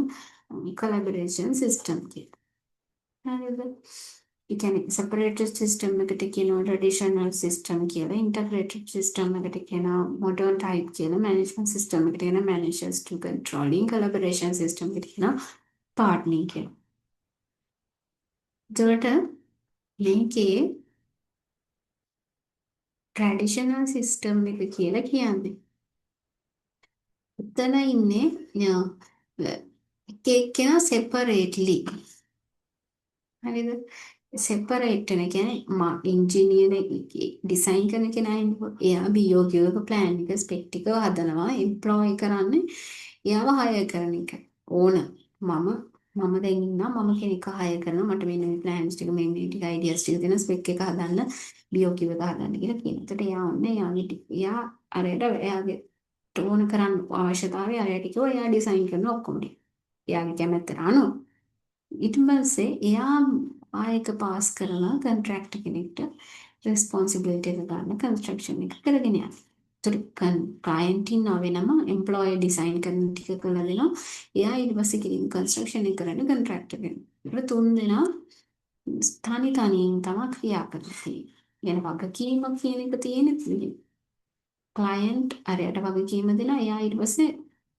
collaboration system කියලා. හරිද? ඒ කියන්නේ separated system එකට කියනවා traditional system කියලා, integrated system එකට කියනවා modern type කියලා, management system එකට කියනවා managers to controlling, collaboration system එකට කියනවා partnering කියලා. එතකොට මේකේ traditional system එක කියලා කියන්නේ එතන ඉන්නේ එක එක්කෙනා separately. හරිද? සෙපරේට් වෙන කියන්නේ මා ඉංජිනේර් ඩිසයින් කරන කෙනා ඉන්නකො එයා BOQ එක ප්ලෑන් එක ස්පෙක් ටික හදනවා එම්ප්ලොයි කරන්නේ එයාව හයර් කරන එක ඕන මම මම දැන් ඉන්නවා මම කෙනෙක්ව හයර් කරනවා මට මෙන්න මේ ප්ලෑන්ස් ටික මේ මේ ටික අයිඩියාස් ටික දෙන ස්පෙක් එක හදන්න BOQ එක හදන්න කියලා කියනවා. එතකොට එයා ඔන්න එයාගේ එයා අරයට එයාගේ ඕන කරන්න අවශ්‍යතාවය අරයට කිව්වා එයා ඩිසයින් කරන ඔක්කොම ටික. එයාගේ කැමැත්තට අනුව. ඊට පස්සේ එයා ආයක පාස් කරලා කොන්ට්‍රැක්ටර් කෙනෙක්ට රෙස්පොන්සිබිලිටි එක ගන්න කන්ස්ට්‍රක්ෂන් එක කරගෙන යන්න. ඒතර ක්ලයන්ට් ඉන්නවා වෙනම එම්ප්ලොයර් ඩිසයින් කරන ටික කරලා දෙනවා. එයා ඊට පස්සේ කිරින් කන්ස්ට්‍රක්ෂන් එක කරන්න කොන්ට්‍රැක්ටර් කෙනෙක්. ඒතර තුන් දෙනා තනි තනියෙන් තමයි ක්‍රියා කරන්නේ. يعني වගකීම කියන එක තියෙන්නේ ක්ලයන්ට් අරයට වගකීම දෙනවා. එයා ඊට පස්සේ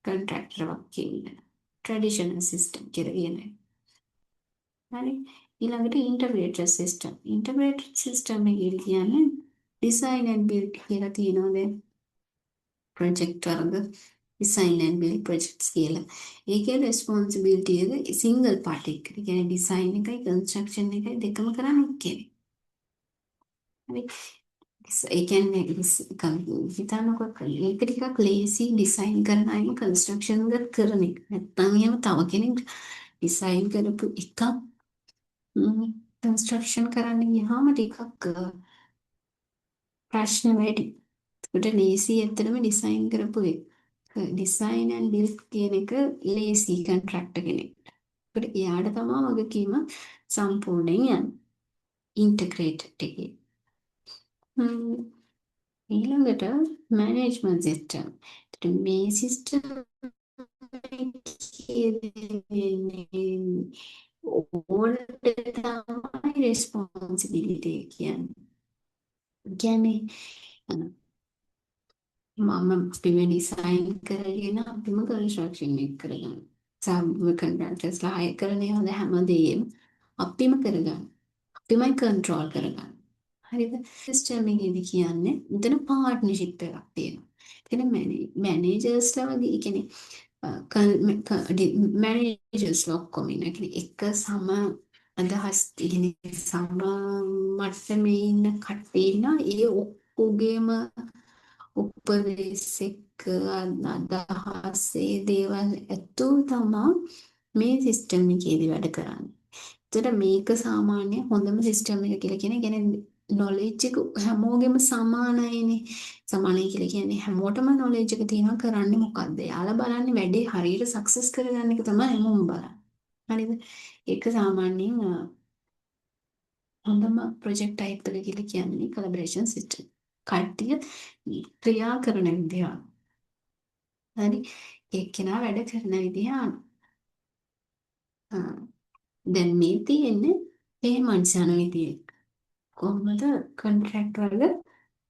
කොන්ට්‍රැක්ටර් වගකීම දෙනවා. ට්‍රැඩිෂනල් සිස්ටම් කියලා කියන්නේ. හරි. ඊළඟට ඉන්ටග්‍රේටඩ් සිස්ටම්. ඉන්ටග්‍රේටඩ් සිස්ටම් එක කියන්නේ ඩිසයින් ඇන්ඩ් බිල්ඩ් කියලා තියෙනවා දැන් ප්‍රොජෙක්ට් වර්ග ඩිසයින් ඇන්ඩ් බිල්ඩ් ප්‍රොජෙක්ට්ස් කියලා. ඒකේ රෙස්පොන්සිබිලිටි එක සිංගල් පාර්ටි එකට. ඒ කියන්නේ ඩිසයින් එකයි කන්ස්ට්‍රක්ෂන් එකයි දෙකම කරන්නේ එක්කෙනෙක්. හරි. ඒ කියන්නේ හිතන්නකෝ ඒක ටිකක් ලේසි ඩිසයින් කරන අයම කන්ස්ට්‍රක්ෂන් එක කරන එක. නැත්තම් එහෙම තව කෙනෙක් ඩිසයින් කරපු එකක් කන්ස්ට්‍රක්ෂන් කරන්න ගියාම ටිකක් ප්‍රශ්න වැඩි. ඒකට ලේසි ඇත්තටම ඩිසයින් කරපු එක. ඩිසයින් ඇන්ඩ් බිල්ඩ් කියන එක ලේසි කොන්ට්‍රැක්ටර් කෙනෙක්ට. ඒකට එයාට තමයි වගකීම සම්පූර්ණයෙන් යන්නේ. ඉන්ටග්‍රේටඩ් එකේ. ඊළඟට මැනේජ්මන්ට් සිස්ටම්. එතකොට මේ සිස්ටම් එකේ ඕනට තමයි රෙස්පොන්සිබිලිටි කියන්නේ. කියන්නේ මම අපිම ඩිසයින් කරගෙන අපිම කන්ස්ට්‍රක්ෂන් එක කරගන්න. සබ් කොන්ට්‍රැක්ටර්ස්ලා හයර් කරන ඒවා හැමදේම අපිම කරගන්න. අපිමයි කන්ට්‍රෝල් කරගන්න. හරිද? සිස්ටම් එකේදී කියන්නේ මෙතන පාර්ට්නර්ෂිප් එකක් තියෙනවා. එතන මැනේජර්ස්ලා වගේ ඒ කියන්නේ මැනේජර්ස්ලා ඔක්කොම ඉන්නවා. ඒ කියන්නේ එක සම අදහස් තියෙන සම මට්ටමේ ඉන්න කට්ටිය ඉන්නවා. ඒ ඔක්කොගේම උපදෙස් එක්ක අදහස් ඒ දේවල් ඇතුව තමා මේ සිස්ටම් එකේදී වැඩ කරන්නේ. එතකොට මේක සාමාන්‍ය හොඳම සිස්ටම් එක කියලා කියන්නේ කියන්නේ නොලෙජ් එක හැමෝගෙම සමානයිනේ. සමානයි කියලා කියන්නේ හැමෝටම නොලෙජ් එක තියෙනවා කරන්නේ මොකද්ද? එයාලා බලන්නේ වැඩේ හරියට සක්සස් කරගන්න එක තමයි හැමෝම බලන්නේ. හරිද? ඒක සාමාන්‍යයෙන් හොඳම ප්‍රොජෙක්ට් ටයිප් එක කියලා කියන්නේ කොලැබරේෂන් සිස්ටම්. කට්ටිය ක්‍රියා කරන විදිහ. හරි. එක්කෙනා වැඩ කරන විදිහ අනුව. දැන් මේ තියෙන්නේ පේමන්ට්ස් යන විදිය. කොහොමද කොන්ට්‍රැක්ට් වල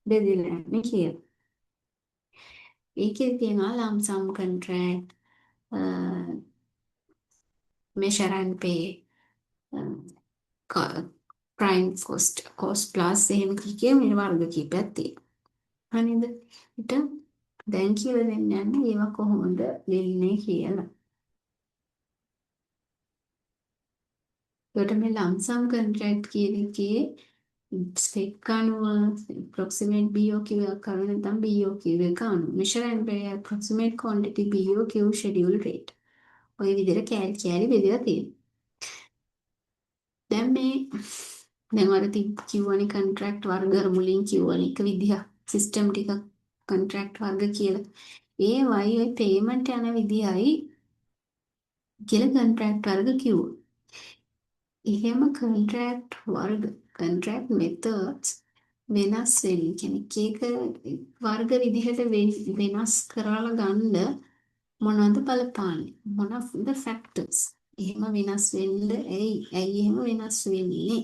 බෙදලා යන්නේ කියලා. ඒකේ තියෙනවා lump sum contract, measure and pay, prime cost, cost plus එහෙම කිය මේ වර්ග කීපයක් තියෙනවා. හරිද? ඊට දැන් කියලා දෙන්න යන්නේ ඒවා කොහොමද වෙන්නේ කියලා. ඒකට මේ ලම්සම් කොන්ට්‍රැක්ට් කියන එකේ ස්පෙක් අනුව ඇප්‍රොක්සිමේට් BOQ එකක් අනුව නැත්නම් BOQ එක අනුව measure and pay approximate quantity BOQ schedule rate ඔය විදිහට කෑලි කෑලි බෙදලා තියෙනවා. දැන් මේ දැන් අර කිව්වනේ කොන්ට්‍රැක්ට් වර්ග අර මුලින් කිව්වනේ එක විදිහක් සිස්ටම් ටිකක් කොන්ට්‍රැක්ට් වර්ග කියලා. ඒවයි ඔය පේමන්ට් යන විදිහයි කියලා කොන්ට්‍රැක්ට් වර්ග කිව්වා. එහෙම කොන්ට්‍රැක්ට් වර්ග කොන්ට්‍රැක්ට් මෙතඩ්ස් වෙනස් වෙන්නේ. කියන්නේ එක එක වර්ග විදිහට වෙනස් කරලා ගන්න මොනවද බලපාන්නේ? මොනවද ෆැක්ටර්ස්? එහෙම වෙනස් වෙන්න ඇයි? ඇයි එහෙම වෙනස් වෙන්නේ?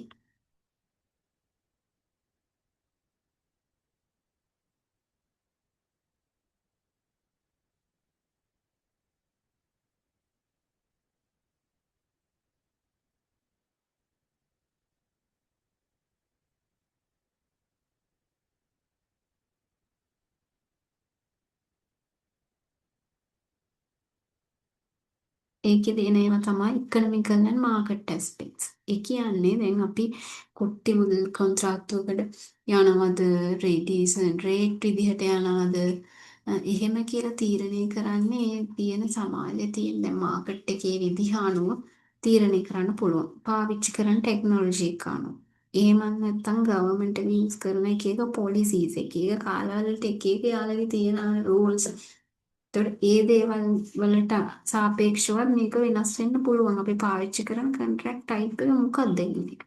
ඒකේ තියෙන ඒවා තමයි ඉකොනොමිකල් ඇන්ඩ් මාකට් ඇස්පෙක්ට්ස්. ඒ කියන්නේ දැන් අපි කොට්ටි මුදල් කොන්ත්‍රාත්තුවකට යනවද රේඩියේෂන් රේට් විදිහට යනවද එහෙම කියලා තීරණය කරන්නේ ඒ තියෙන සමාජයේ තියෙන දැන් මාකට් එකේ විදිහ අනුව තීරණය කරන්න පුළුවන්. පාවිච්චි කරන ටෙක්නොලොජි එක අනුව. එහෙම නැත්නම් ගවර්න්මන්ට් එක යූස් කරන එක එක පොලිසිස් එක එක කාලවලට එක එක යාළගේ තියෙන රූල්ස්. ඒතකොට ඒ දේවල් වලට සාපේක්ෂවත් මේක වෙනස් වෙන්න පුළුවන්. අපි පාවිච්චි කරන කොන්ට්‍රැක්ට් ටයිප් එක මොකක්ද කියන එක.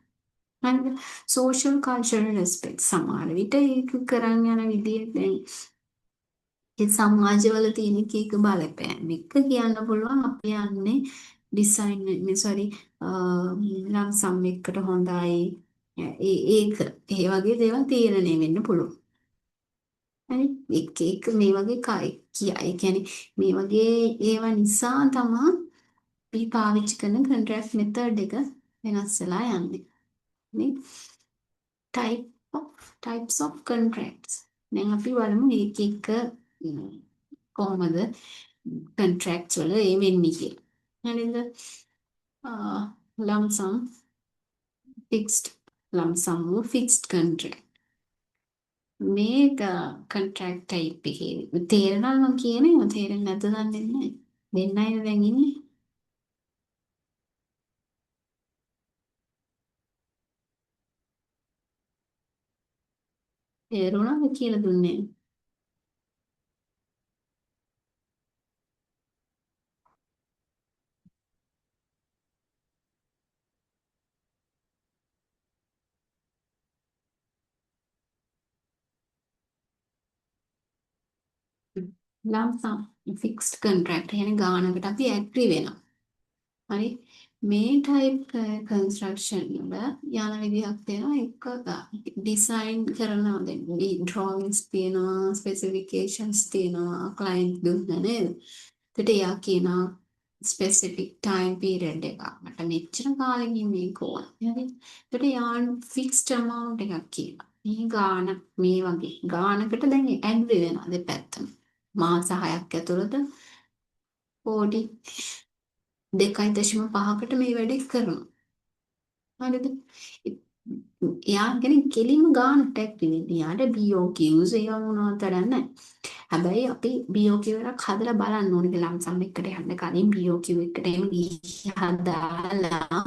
හරිද? සෝෂල් කල්චරල් රෙස්පෙක්ට් සමහර විට ඒක කරන් යන විදිය දැන් ඒ සමාජවල තියෙන එක එක බලපෑම් එක කියන්න පුළුවන් අපි යන්නේ ඩිසයින් මේ සෝරි ලම්සම් එකකට හොඳයි ඒ ඒක ඒ වගේ දේවල් තීරණය වෙන්න පුළුවන්. හරි එක එක මේ වගේ කිය ඒ කියන්නේ මේ වගේ ඒවා නිසා තමා අපි පාවිච්චි කරන කොන්ට්‍රැක්ට් මෙතඩ් එක වෙනස් වෙලා යන්නේ. නේ type of types of contracts. දැන් අපි බලමු එක එක කොහොමද කොන්ට්‍රැක්ට්ස් වල ඒ වෙන්නේ කියලා. හරිද? lump sum fixed lump sum or fixed contract. මේක කොන්ට්‍රැක්ට් ටයිප් එකේ තේරෙනවද මං කියන්නේ? මං තේරෙන්නේ නැද්ද දන්නේ නැහැ. දෙන්නයිද දැන් ඉන්නේ? තේරුණාද කියලා දුන්නේ? lump sum fixed contract කියන්නේ ගානකට අපි ඇග්‍රි වෙනවා. හරි මේ ටයිප් කන්ස්ට්‍රක්ෂන් වල යන විදිහක් තියෙනවා එක ඩිසයින් කරනවා දැන් ඩ්‍රොයින්ග්ස් තියෙනවා ස්පෙසිෆිකේෂන්ස් තියෙනවා ක්ලයන්ට් දුන්න නේද? එතකොට එයා කියනවා ස්පෙසිෆික් ටයිම් පීරියඩ් එකක් මට මෙච්චර කාලෙකින් මේක ඕන. හරි. එතකොට එයා ෆික්ස්ඩ් ඇමවුන්ට් එකක් කියනවා. මේ ගාන මේ වගේ ගානකට දැන් ඇග්‍රි වෙනවා දෙපැත්තම. මාස 6ක් ඇතුළත කෝටි 2.5කට මේ වැඩේ කරනවා. හරිද? එයා කියන්නේ කෙලින්ම ගානට ඇග්‍රි වෙන්නේ. එයාට BOQs ඒවා මොනවද වැඩක් නැහැ. හැබැයි අපි BOQ එකක් හදලා බලන්න ඕනේ ලම්සම් එකට යන්න කලින් BOQ එකට එහෙම ගිහින් හදාලා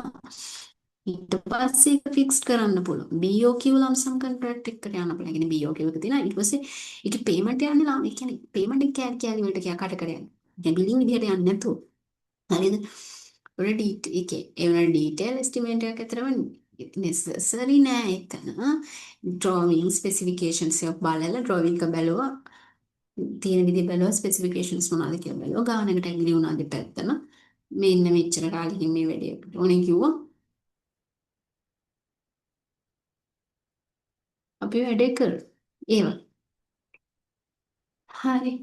ඊට පස්සේ ඒක ෆික්ස් කරන්න පුළුවන්. BOQ ලම්සම් කොන්ට්‍රැක්ට් එකට යන්න පුළුවන්. ඒ කියන්නේ BOQ එක තියෙනවා. ඊට පස්සේ ඒකේ පේමන්ට් යන්නේ ලාම. ඒ කියන්නේ පේමන්ට් එක කෑලි කෑලි වලට කියා කට කර යන්නේ. ඒ කියන්නේ බිලින් විදිහට යන්නේ නැතුව. හරිද? ඔය ඩීටේල් ඒකේ ඒ වුණා ඩීටේල් එස්ටිමේට් එකක් ඇතරම නෙසසරි නෑ එතන. ඩ්‍රොවිං ස්පෙසිෆිකේෂන්ස් එක බලලා ඩ්‍රොවිං එක බැලුවා තියෙන විදිහ බැලුවා ස්පෙසිෆිකේෂන්ස් මොනවද කියලා බැලුවා ගානකට ඇග්‍රි වුණා දෙපැත්තම මෙන්න මෙච්චර කාලෙකින් මේ වැඩේ අපිට ඕනේ කිව්වා අපි වැඩේ කරමු ඒ වගේ. හරි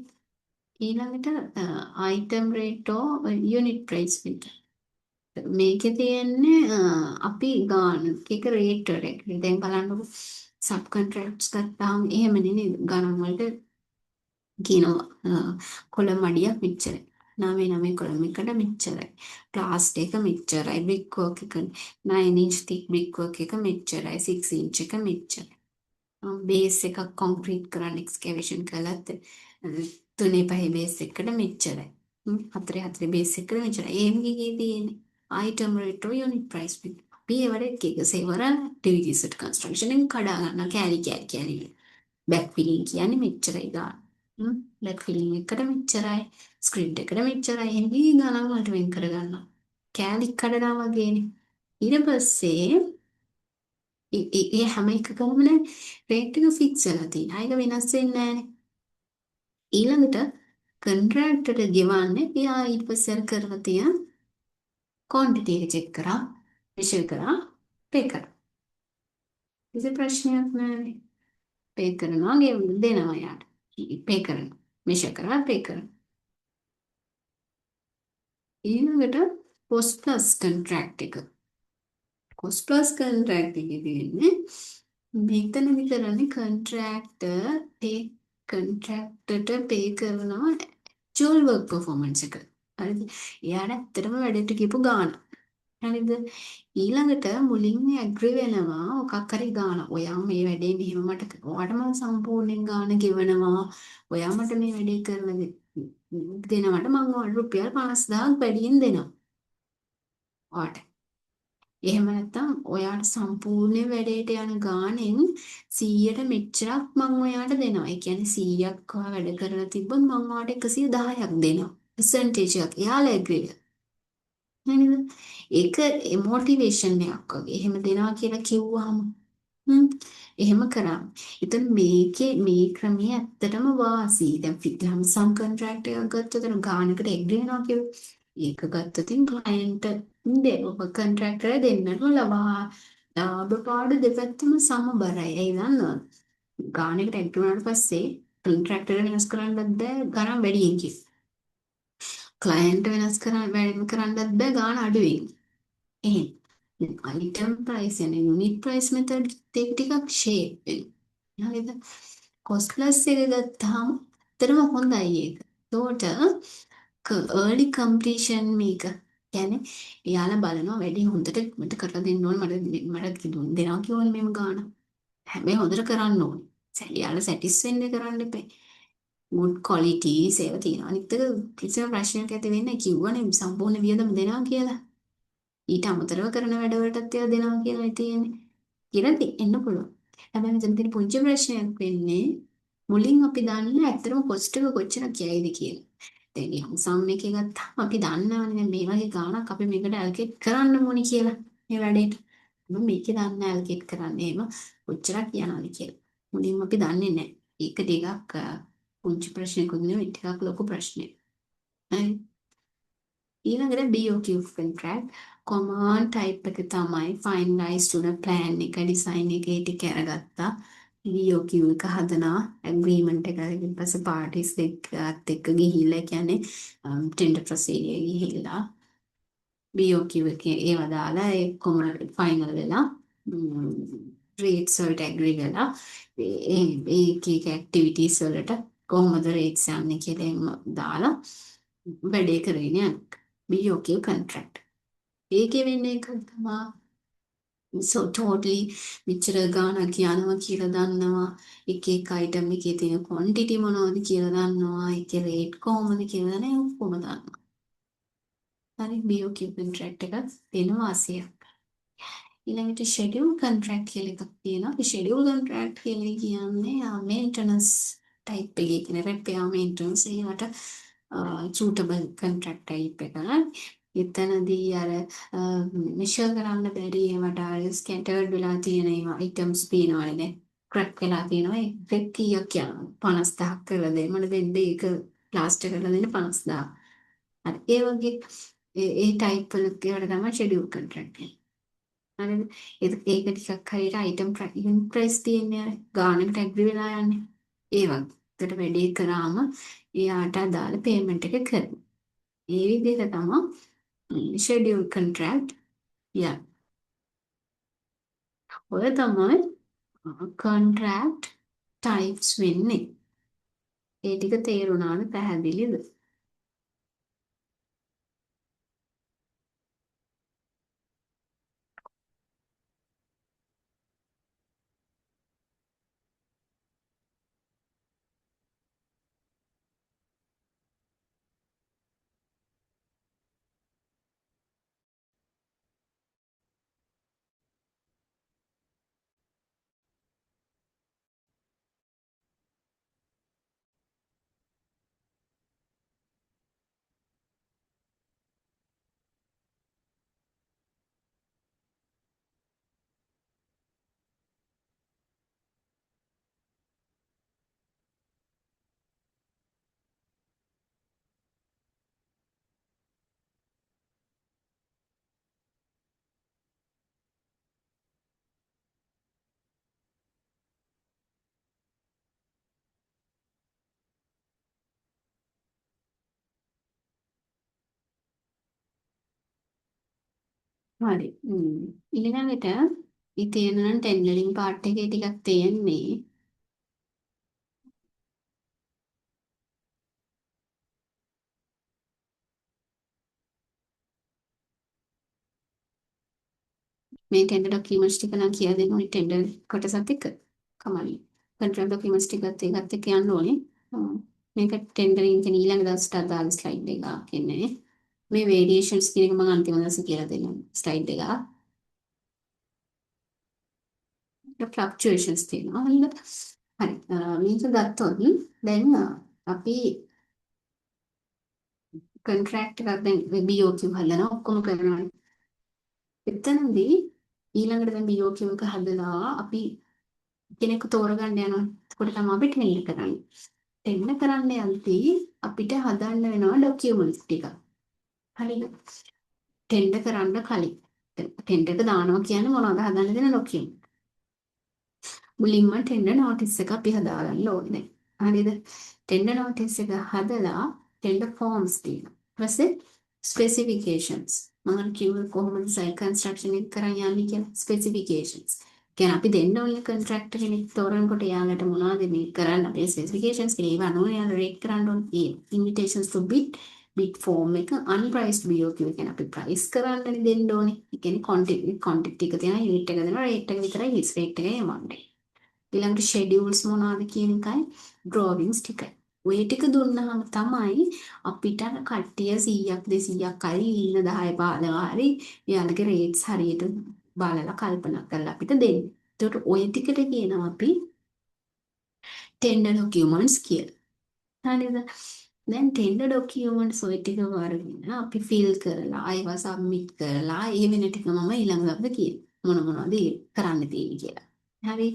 ඊළඟට item rate or unit price method. මේකේ තියෙන්නේ අපි ගාන එක රේට් වලට. දැන් බලන්නකො සබ් කොන්ට්‍රැක්ට්ස් ගත්තාම එහෙමනේ නේද? ගණන් වලට කියනවා කොළම් අඩියක් මෙච්චරයි. 9 9 කොළම් එකට මෙච්චරයි. ප්ලාස්ටර් එක මෙච්චරයි. බ්‍රික් වර්ක් එක 9 ඉන්ච් තික් බ්‍රික් වර්ක් එක මෙච්චරයි. 6 ඉන්ච් එක මෙච්චරයි. බේස් එකක් කොන්ක්‍රීට් කරන්න එක්ස්කැවේෂන් කළත් 3 5 බේස් එකට මෙච්චරයි. 4 4 බේස් එකට මෙච්චරයි. එහෙම කී තියෙන්නේ. Item rate or unit price method. අපි ඒවට එක එක සෙවරල් ඇක්ටිවිටීස් වලට කන්ස්ට්‍රක්ෂන් එක කඩා ගන්නවා කෑලි කෑලි කෑලි. බෑක් ෆිලිං කියන්නේ මෙච්චරයි ගාන. බෑක් ෆිලිං එකට මෙච්චරයි, ස්ක්‍රීන් එකට මෙච්චරයි. එහෙම කී ගණන් වලට වෙන් කර ගන්නවා. කෑලි කඩනවා වගේනේ. ඊට පස්සේ ඒ හැම එකකම නේ රේට් එක ෆික්ස් වෙලා තියෙනවා. ඒක වෙනස් වෙන්නේ නෑනේ. ඊළඟට කොන්ට්‍රැක්ටර්ට ගෙවන්නේ එයා ඊට පස්සේ අර කරලා තියෙන ක්වොන්ටිටි එක චෙක් කරා, මෙෂර් කරා, පේ කරා. කිසි ප්‍රශ්නයක් නෑනේ. පේ කරනවා, දෙනවා යාට. පේ කරනවා. මෙෂර් කරා, පේ කරනවා. ඊළඟට කොස්ට් ප්ලස් කොන්ට්‍රැක්ට් එක. කොස්ට් ප්ලස් කොන්ට්‍රැක්ට් එකේ තියෙන්නේ මෙතනදි කරන්නේ කොන්ට්‍රැක්ටර් පේ කොන්ට්‍රැක්ටර්ට පේ කරනවා ඇක්චුઅල් වර්ක් පර්ෆෝමන්ස් එක. හරිද? එයාට ඇත්තටම වැඩේට කියපු ගාන. හරිද? ඊළඟට මුලින්ම ඇග්‍රි වෙනවා මොකක් හරි ගාන. ඔයා මේ වැඩේ මෙහෙම මට ඔයාට මම සම්පූර්ණයෙන් ගාන ගෙවනවා. ඔයා මට මේ වැඩේ කරලා දෙනවට මං ඔයාලට රුපියල් 50000ක් වැඩියෙන් දෙනවා. ඔයාට. එහෙම නැත්නම් ඔයාට සම්පූර්ණ වැඩේට යන ගාණෙන් 100ට මෙච්චරක් මං ඔයාට දෙනවා. ඒ කියන්නේ 100ක් ඔයා වැඩ කරලා තිබ්බොත් මං ඔයාට 110ක් දෙනවා. පර්සන්ටේජ් එකක්. එයාලා ඇග්‍රී වෙලා. නේද? ඒක මොටිවේෂන් එකක් වගේ. එහෙම දෙනවා කියලා කිව්වහම එහෙම කරා. ඉතින් මේකේ මේ ක්‍රමයේ ඇත්තටම වාසි. දැන් ලම්සම් කොන්ට්‍රැක්ට් එකක් ගත්තොත් එතන ගානකට ඇග්‍රී වෙනවා කියලා. ඒක ගත්තොත් ක්ලයන්ට් දෙව කොන්ට්‍රැක්ටර් දෙන්නටම ලබා ලාභ පාඩු දෙපැත්තම සමබරයි. ඇයි දන්නවද? ගානකට ඇග්‍රී වුණාට පස්සේ කොන්ට්‍රැක්ටර් වෙනස් කරන්නත් බෑ ගණන් වැඩියෙන් කියලා. ක්ලයන්ට් වෙනස් කරන්න වැඩි කරන්නත් බෑ ගාන අඩුවෙන්. එහෙම. දැන් අයිටම් ප්‍රයිස් යන යුනිට් ප්‍රයිස් මෙතඩ් එක ටිකක් ෂේප් වෙනවා. හරිද? කොස්ට් ප්ලස් එක ගත්තාම ඇත්තටම හොඳයි ඒක. එතකොට අර්ලි කම්ප්ලීෂන් මේක කියන්නේ එයාලා බලනවා වැඩි හොඳට මට කරලා දෙන්න ඕනේ මට මට දෙනවා කියවනේ මේම ගාන. හැබැයි හොඳට කරන්න ඕනේ. එයාලා සැටිස් වෙන්න කරන්න එපා. ගුඩ් ක්වොලිටිස් ඒවා තියෙනවා. අනිත් එක කිසිම ප්‍රශ්නයක් ඇති වෙන්නේ නැහැ. කිව්වනේ සම්පූර්ණ වියදම දෙනවා කියලා. ඊට අමතරව කරන වැඩවලටත් ඒවා දෙනවා කියලා තියෙන්නේ. කියලා එන්න පුළුවන්. හැබැයි මෙතන තියෙන පුංචි ප්‍රශ්නයක් වෙන්නේ මුලින් අපි දන්නේ ඇත්තටම කොස්ට් එක කොච්චර කියයිද කියලා. දැන් ලම්සම් එකේ ගත්තාම අපි දන්නවනේ දැන් මේ වගේ ගාණක් අපි මේකට ඇලොකේට් කරන්න ඕනි කියලා මේ වැඩේට. මම මේකේ දන්නේ ඇලොකේට් කරන්නේ එහෙම කොච්චරක් යනවද කියලා. මුලින්ම අපි දන්නේ නැහැ. ඒක ටිකක් පුංචි ප්‍රශ්නයක්වත් නෙවෙයි ටිකක් ලොකු ප්‍රශ්නයක්. හරි. ඊළඟට BOQ contract common type එක තමයි finalize තුන plan එක design එක ඒ ටික අරගත්තා. BOQ එක හදනවා ඇග්‍රීමන්ට් එක ඊට පස්සේ පාටිස් දෙකත් එක්ක ගිහිල්ලා ඒ කියන්නේ ටෙන්ඩර් ප්‍රොසීඩියර් ගිහිල්ලා BOQ එකේ ඒවා දාලා ඒ ඔක්කොම ෆයිනල් වෙලා රේට්ස් වලට ඇග්‍රී වෙලා ඒ ඒ එක එක ඇක්ටිවිටීස් වලට කොහොමද රේට්ස් යන්නේ කියලා එහෙම දාලා වැඩේ කරගෙන යන්න. BOQ contract. ඒකේ වෙන්නේ එකක් තමා so totally මෙච්චර ගාණක් යනවා කියලා දන්නවා. එක එක අයිටම් එකේ තියෙන ක්වොන්ටිටි මොනවද කියලා දන්නවා. ඒකේ රේට් කොහොමද කියලා දන්නවා. ඒ ඔක්කොම දන්නවා. හරි BOQ contract එකක් තියෙන වාසියක්. ඊළඟට ෂෙඩියුල් කොන්ට්‍රැක්ට් කියලා එකක් තියෙනවා. ඒ ෂෙඩියුල් කොන්ට්‍රැක්ට් කියලා කියන්නේ මේන්ටනන්ස් ටයිප් එකේ කියන රිපෙයාර් මේන්ටනන්ස් ඒවට සූටබල් කොන්ට්‍රැක්ට් ටයිප් එක. එතනදී අර මෙෂර් කරන්න බැරි ඒවට අර ස්කැටර්ඩ් වෙලා තියෙන ඒවා අයිටම්ස් පේනවනේ දැන් ක්‍රැක් වෙලා තියෙනවා ඒ ක්‍රැක් කීයක් යනවද 50000ක් කරලා දෙන්න මට දෙන්න ඒක ප්ලාස්ටර් කරලා දෙන්න 50000. හරි ඒ වගේ ඒ ටයිප් වල ඒවට තමයි ෂෙඩියුල් කොන්ට්‍රැක්ට් කියන්නේ. හරිද? ඒක ටිකක් හරියට අයිටම් යුනිට් ප්‍රයිස් තියෙන්නේ අර ගානකට ඇග්‍රී වෙලා යන්නේ. ඒ වගේ. ඒකට වැඩේ කරාම එයාට අදාළ පේමන්ට් එක කරනවා. ඒ විදිහට තමයි ෂෙඩියුල් කොන්ට්‍රැක්ට් යන්නේ. ඔය තමයි කොන්ට්‍රැක්ට් ටයිප්ස් වෙන්නේ. ඒ ටික තේරුණාද පැහැදිලිද? හරි. ඊළඟට ඉතින් නම් ටෙන්ඩරින් පාර්ට් එකේ ටිකක් තියෙන්නේ. මේ ටෙන්ඩර් ඩොකියුමන්ට්ස් ටික නම් කියලා දෙන්න ඕනේ ටෙන්ඩර් කොටසත් එක්ක. කමන්නේ. කන්ට්‍රැක්ට් ඩොකියුමන්ට්ස් ටිකත් ඒකත් එක්ක යන්න ඕනේ. මේක ටෙන්ඩරින් කියන ඊළඟ දවසට අදාළ ස්ලයිඩ් එකක් එන්නේ. මේ වේරියේෂන්ස් කියන එක මම අන්තිම දවසේ කියලා දෙන්නම් ස්ලයිඩ් එක. ෆ්ලක්චුවේෂන්ස් තියෙනවා. හරිද? හරි. මේක ගත්තොත් දැන් අපි කොන්ට්‍රැක්ට් එකක් දැන් BOQ හදනවා, ඔක්කොම කරනවා. එතනදී ඊළඟට දැන් BOQ එක හදලා අපි කෙනෙකු තෝරගන්න යනවා. එතකොට තමයි අපි ටෙන්ඩර් කරන්නේ. ටෙන්ඩර් කරන්න යද්දී අපිට හදන්න වෙනවා ඩොකියුමන්ට්ස් ටික. හරිද? ටෙන්ඩර් කරන්න කලින් ටෙන්ඩර් එක දානවා කියන්නේ මොනවද හදන්න දෙන ඩොකියුමන්ට්? මුලින්ම ටෙන්ඩර් නෝටිස් එක අපි හදාගන්න ඕනේ දැන්. හරිද? ටෙන්ඩර් නෝටිස් එක හදලා ටෙන්ඩර් ෆෝම්ස් තියෙනවා. ඊට පස්සේ ස්පෙසිෆිකේෂන්ස්. මම අර කිව්වේ කොහොමද සයිට් කන්ස්ට්‍රක්ෂන් එක කරන් යන්නේ කියලා, ස්පෙසිෆිකේෂන්ස්. කියන්නේ අපි දෙන්න ඕනේ කොන්ට්‍රැක්ටර් කෙනෙක් තෝරනකොට එයාලට මොනවද මේ කරන්න අපේ ස්පෙසිෆිකේෂන්ස් කියලා, ඒව අනුව එයාලා රේට් කරන්න ඕනේ. ඒ ඉන්විටේෂන්ස් ටු බිඩ්, බිඩ් ෆෝම් එක, අන්ප්‍රයිස්ඩ් BOQ කියන්නේ අපි ප්‍රයිස් කරන්නනේ දෙන්න ඕනේ. ඒ කියන්නේ ක්වොන්ටිටි ක්වොන්ටිටි එක තියෙනවා, යුනිට් එක දෙනවා, රේට් එක විතරයි, හිස් රේට් එකයි ඇමවුන්ට් එක. ඊළඟට ෂෙඩියුල්ස් මොනවද කියන එකයි ඩ්‍රෝවින්ග්ස් ටිකයි. ඔය ටික දුන්නාම තමයි අපිට අර කට්ටිය 100ක් 200ක් හරි ඉන්න 10 15 හරි එයාලගේ රේට්ස් හරියට බලලා කල්පනා කරලා අපිට දෙන්නේ. එතකොට ඔය ටිකට කියනවා අපි ටෙන්ඩර් ඩොකියුමන්ට්ස් කියලා. හරිද? දැන් ටෙන්ඩර් ඩොකියුමන්ට්ස් ඔය ටික අරගෙන අපි ෆිල් කරලා ඒවා සබ්මිට් කරලා ඒ වෙන ටික මම ඊළඟ දවසේ කියනවා. මොන මොනවද කරන්න තියෙන්නේ කියලා. හරි.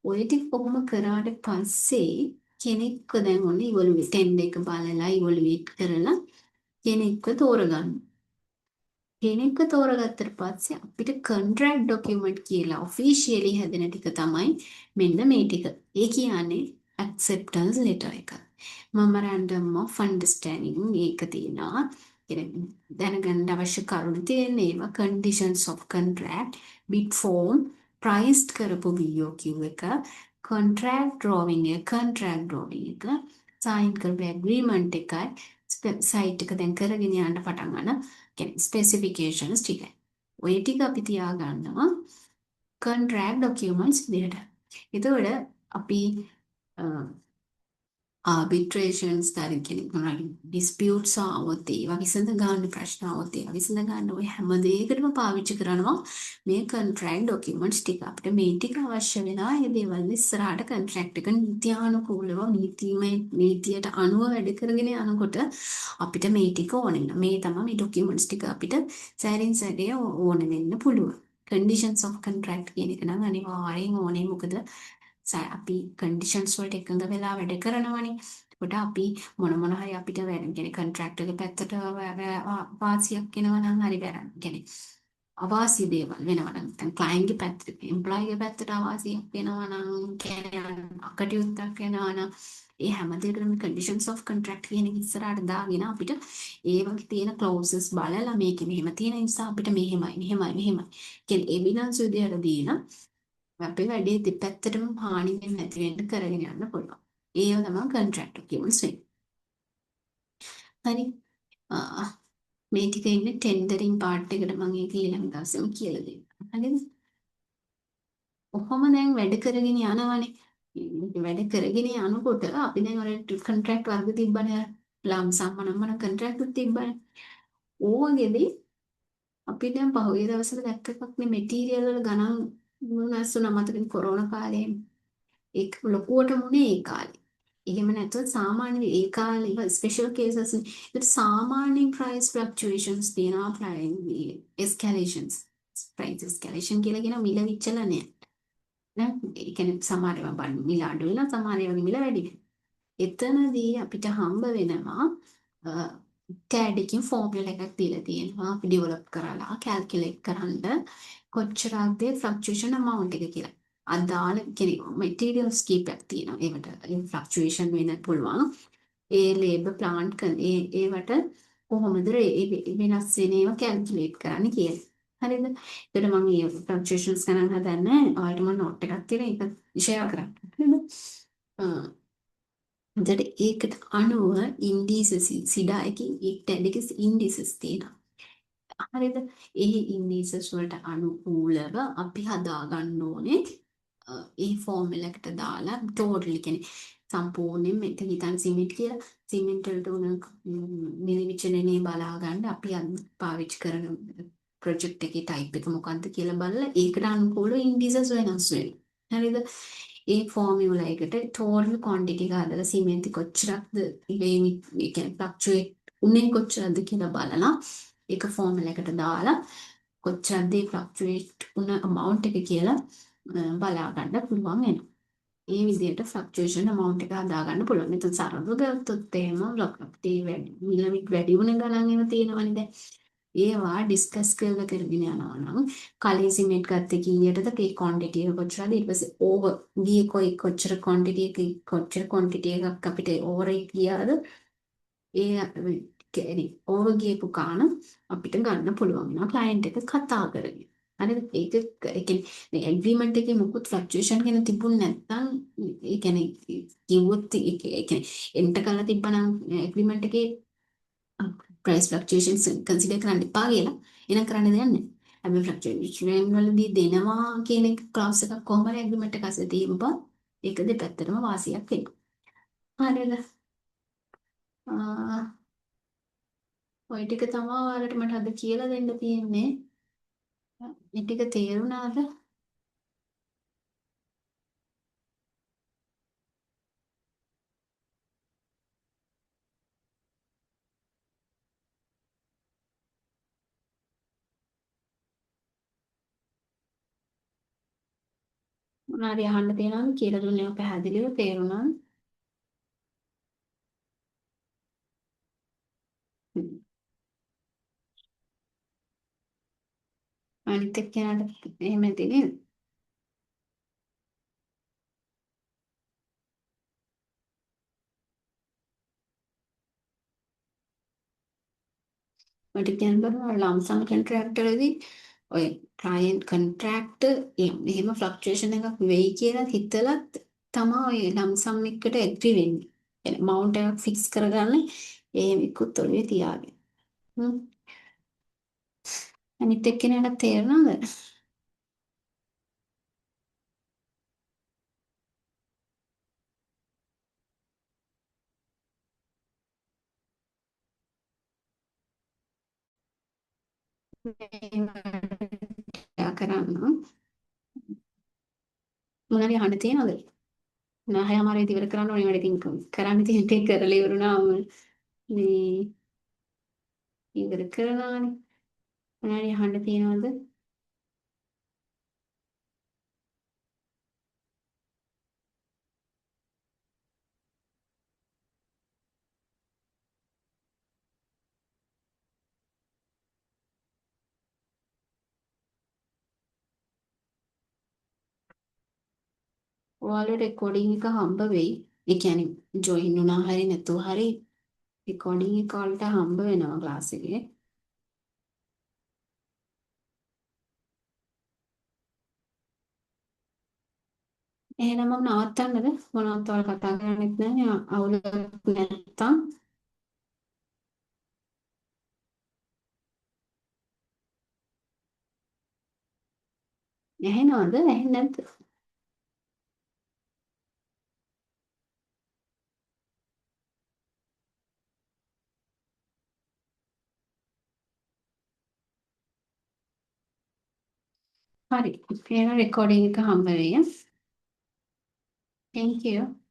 ඔය ටික කොහොම කරාට පස්සේ කෙනෙක්ව දැන් ඔන්න ඉවලුවේට් ටෙන්ඩර් එක බලලා ඉවලුවේට් කරලා කෙනෙක්ව තෝරගන්න. කෙනෙක්ව තෝරගත්තට පස්සේ අපිට කොන්ට්‍රැක්ට් ඩොකියුමන්ට් කියලා ඔෆිෂියලි හැදෙන ටික තමයි මෙන්න මේ ටික. ඒ කියන්නේ ඇක්සෙප්ටන්ස් ලෙටර් එක. මෙමොරැන්ඩම් ඔෆ් අන්ඩර්ස්ටෑන්ඩින් ඒක තියෙනවා. කියන්නේ දැනගන්න අවශ්‍ය කරුණු තියෙන ඒවා, conditions of contract, bid form, priced කරපු BOQ එක, contract drawing එක, contract drawing එක, sign කරපු agreement එකයි, සයිට් එක දැන් කරගෙන යන්න පටන් ගන්න කියන්නේ ස්පෙසිෆිකේෂන්ස් ටිකයි. ඔය ටික අපි තියාගන්නවා කොන්ට්‍රැක්ට් ඩොකියුමන්ට්ස් විදිහට. එතකොට අපි ආබිට්‍රේෂන්ස් හරි කියන්නේ මොනවාරි ඩිස්පියුට්ස් ආවොත් ඒවා විසඳ ගන්න, ප්‍රශ්න ආවොත් ඒවා විසඳ ගන්න, ඔය හැම දෙයකටම පාවිච්චි කරනවා මේ කොන්ට්‍රැක්ට් ඩොකියුමන්ට්ස් ටික. අපිට මේ ටික අවශ්‍ය වෙනවා මේ දේවල් ඉස්සරහට කොන්ට්‍රැක්ට් එක නීත්‍යානුකූලව නීතිමය නීතියට අනුව වැඩ කරගෙන යනකොට අපිට මේ ටික ඕන වෙනවා. මේ තමයි මේ ඩොකියුමන්ට්ස් ටික අපිට සැරින් සැරේ ඕන වෙන්න පුළුවන්. කන්ඩිෂන්ස් ඔෆ් කොන්ට්‍රැක්ට් කියන එක නම් අනිවාර්යෙන් ඕනේ. මොකද අපි කන්ඩිෂන්ස් වලට එකඟ වෙලා වැඩ කරනවනේ. එතකොට අපි මොන මොන හරි අපිට වැඩ කියන්නේ කොන්ට්‍රැක්ට් එක පැත්තට වාසියක් එනවා නම් හරි වැරදි. කියන්නේ අවාසි දේවල් වෙනවා නම්, නැත්නම් ක්ලයන්ට්ගේ පැත්තට, එම්ප්ලොයිගේ පැත්තට අවාසියක් වෙනවා නම්, කියන්නේ අකටයුත්තක් වෙනවා නම්, ඒ හැම දෙයකටම කන්ඩිෂන්ස් ඔෆ් කොන්ට්‍රැක්ට් කියන එක ඉස්සරහට දාගෙන අපිට ඒ වගේ තියෙන ක්ලෝසස් බලලා මේකේ මෙහෙම තියෙන නිසා අපිට මෙහෙමයි මෙහෙමයි මෙහෙමයි කියන්නේ එවිඩන්ස් විදියට දීලා අපේ වැඩේ දෙපැත්තටම හානි වෙන්නේ නැති වෙන්න කරගෙන යන්න පුළුවන්. ඒව තමයි කොන්ට්‍රැක්ට් ඩොකියුමන්ට්ස් වෙන්නේ. හරි. මේ ටික ඉන්නේ ටෙන්ඩරින් පාර්ට් එකට. මම ඒක ඊළඟ දවසේම කියලා දෙන්නම්. හරිද? ඔහොම දැන් වැඩ කරගෙන යනවනේ. වැඩ කරගෙන යනකොට අපි දැන් අර කොන්ට්‍රැක්ට් වර්ග තිබ්බනේ, අර ලම්සම් මොන මොන කොන්ට්‍රැක්ට් තිබ්බනේ. ඕවගේදී අපි දැන් පහුගිය දවස්වල දැක්ක එකක් නේ, මෙටීරියල් වල ගණන් වෙනස් වුණා මතකද කොරෝනා කාලේ? ඒක ලොකුවටම වුණේ ඒ කාලේ. එහෙම නැතුව සාමාන්‍ය ඒ කාලේ ස්පෙෂල් කේසස් නේ. ඒකට සාමාන්‍යයෙන් ප්‍රයිස් ෆ්ලක්චුවේෂන්ස් තියෙනවා, එස්කැලේෂන්ස්. ප්‍රයිස් එස්කැලේෂන් කියලා කියන මිල විචලනය. නෑ, ඒ කියන්නේ සමහර ඒවා බලන්න මිල අඩු වෙනවා, සමහර ඒවාගේ මිල වැඩි වෙනවා. එතනදී අපිට හම්බ වෙනවා ටැඩ් එකකින් ෆෝමියුලා එකක් දීලා තියෙනවා අපි ඩෙවලොප් කරලා කැල්කියුලේට් කරන්න කොච්චරක්ද ෆ්ලක්චුවේෂන් amount එක කියලා. අදාළ කියන්නේ මෙටීරියල්ස් කීපයක් තියෙනවා. ඒවට ෆ්ලක්චුවේෂන් වෙන්න පුළුවන්. ඒ ලේබර් ප්ලාන්ට් ඒ ඒවට කොහොමද වෙනස් වෙන ඒවා කැල්කියුලේට් කරන්න කියලා. හරිද? එතකොට මම මේ ෆ්ලක්චුවේෂන්ස් ගණන් හදන්නේ. ඔයාලට මම නෝට් එකක් තියෙන ඒක ෂෙයා කරන්න. හරිද? එතකොට ඒකට අනුව ඉන්ඩිසස් සිඩා එකේ ඒ ටැඩ් එකේ ඉන්ඩිසස් තියෙනවා. හරිද? ඒ ඉන්ඩිසස් වලට අනුකූලව අපි හදා ගන්න ඕනේ ඒ ෆෝමියුලා එකට දාලා ටෝටල් කියන්නේ සම්පූර්ණයෙන් මෙතන හිතන්න සිමෙන්ට් කියලා, සිමෙන්ට් වලට උන මිල විචලනය බලා ගන්න අපි පාවිච්චි කරන ප්‍රොජෙක්ට් එකේ ටයිප් එක මොකක්ද කියලා බලලා ඒකට අනුකූලව ඉන්ඩිසස් වෙනස් වෙනවා. හරිද? ඒ ෆෝමියුලා එකට ටෝටල් ක්වොන්ටිටි එක හදලා සිමෙන්ති කොච්චරක්ද මේ ඒ කියන්නේ ෆ්ලක්චුවේට් උනේ කොච්චරක්ද කියලා බලලා ඒක ෆෝමියුලා එකට දාලා කොච්චරක්ද ඒ ෆ්ලක්චුවේට් උන amount එක කියලා බලා ගන්න පුළුවන් වෙනවා. ඒ විදිහට ෆ්ලක්චුවේෂන් amount එක හදා ගන්න පුළුවන්. මෙතන සරලව ගත්තොත් එහෙම ෆ්ලක්චුවේට් වැඩි මිල වැඩි වුණ ගණන් ඒවා තියෙනවනේ දැන්. ඒවා ඩිස්කස් කරලා කරගෙන යනවා නම් කලින් සිමෙන්ට් ගත්තේ කීයටද ඒ ක්වොන්ටිටි එක කොච්චරද ඊට පස්සේ ඕවර් ගියේ කොයි කොච්චර ක්වොන්ටිටි එක කොච්චර ක්වොන්ටිටි එකක් අපිට ඕවර් ගියාද ඒ කියන්නේ ඕවර් ගියපු ගාන අපිට ගන්න පුළුවන් වෙනවා ක්ලයන්ට් එක කතා කරගෙන. හරිද? ඒක ඒ කියන්නේ ඇග්‍රීමන්ට් එකේ මොකුත් ෆ්ලක්චුවේෂන් ගැන තිබුණ නැත්නම් ඒ කියන්නේ කිව්වොත් ඒ කියන්නේ එන්ටර් කරලා තිබ්බනම් ඇග්‍රීමන්ට් එකේ ප්‍රයිස් ෆ්ලක්චුවේෂන්ස් කන්සිඩර් කරන්න එපා කියලා එහෙනම් කරන්න දෙයක් නැහැ. හැබැයි ෆ්ලක්චුවේෂන් වලදී දෙනවා කියන එක ක්ලෝස් එකක් කොහොම හරි ඇග්‍රීමන්ට් එක අස්සේ තිබ්බා ඒක දෙපැත්තටම වාසියක් වෙනවා. හරිද? ඔය ටික තමයි ඔයාලට මට අද කියලා දෙන්න තියෙන්නේ. මේ ටික තේරුණාද? මොනාරි අහන්න තියෙනවද කියලා දුන්නේ ඒවා පැහැදිලිව තේරුණාද? අනිත් එක්කෙනාට එහෙම ඇති නේද? මට කියන්න බෑ ලම්සම් කොන්ට්‍රැක්ට් වලදී ඔය ක්ලයන්ට් කොන්ට්‍රැක්ට් එහෙම ෆ්ලක්චුවේෂන් එකක් වෙයි කියලා හිතලත් තමා ඔය ලම්සම් එකට ඇග්‍රි වෙන්නේ. يعني amount එකක් ෆික්ස් කරගන්න එහෙම ඉක්කුත් ඔළුවේ තියාගෙන. හ්ම්. අනිත් එක්කෙනාට තේරෙනවද? මේ කරන්න මොනවාරි අහන්න තියෙනවද? නෑ හයමාරේ ඉවර කරන්න ඕනේ වැඩ ඉතින් කරන්න තියෙන ටික කරලා ඉවර වුණාම මේ ඉවර කරනවානේ. මොනවාරි අහන්න තියෙනවද? ඔයාලට රෙකෝඩින් එක හම්බ වෙයි. ඒ කියන්නේ ජොයින් වුණා හරි නැතුව හරි රෙකෝඩින් එක ඔයාලට හම්බ වෙනවා ක්ලාස් එකේ. එහෙනම් මම නවත්තන්නද? මොනවත් ඔයාලා කතා කරන්නෙත් නැහැ. අවුලක් නැත්තම් ඇහෙනවද? ඇහෙන්නේ නැද්ද? හරි. එහෙනම් රෙකෝඩින් එක හම්බ වෙයි. Thank you.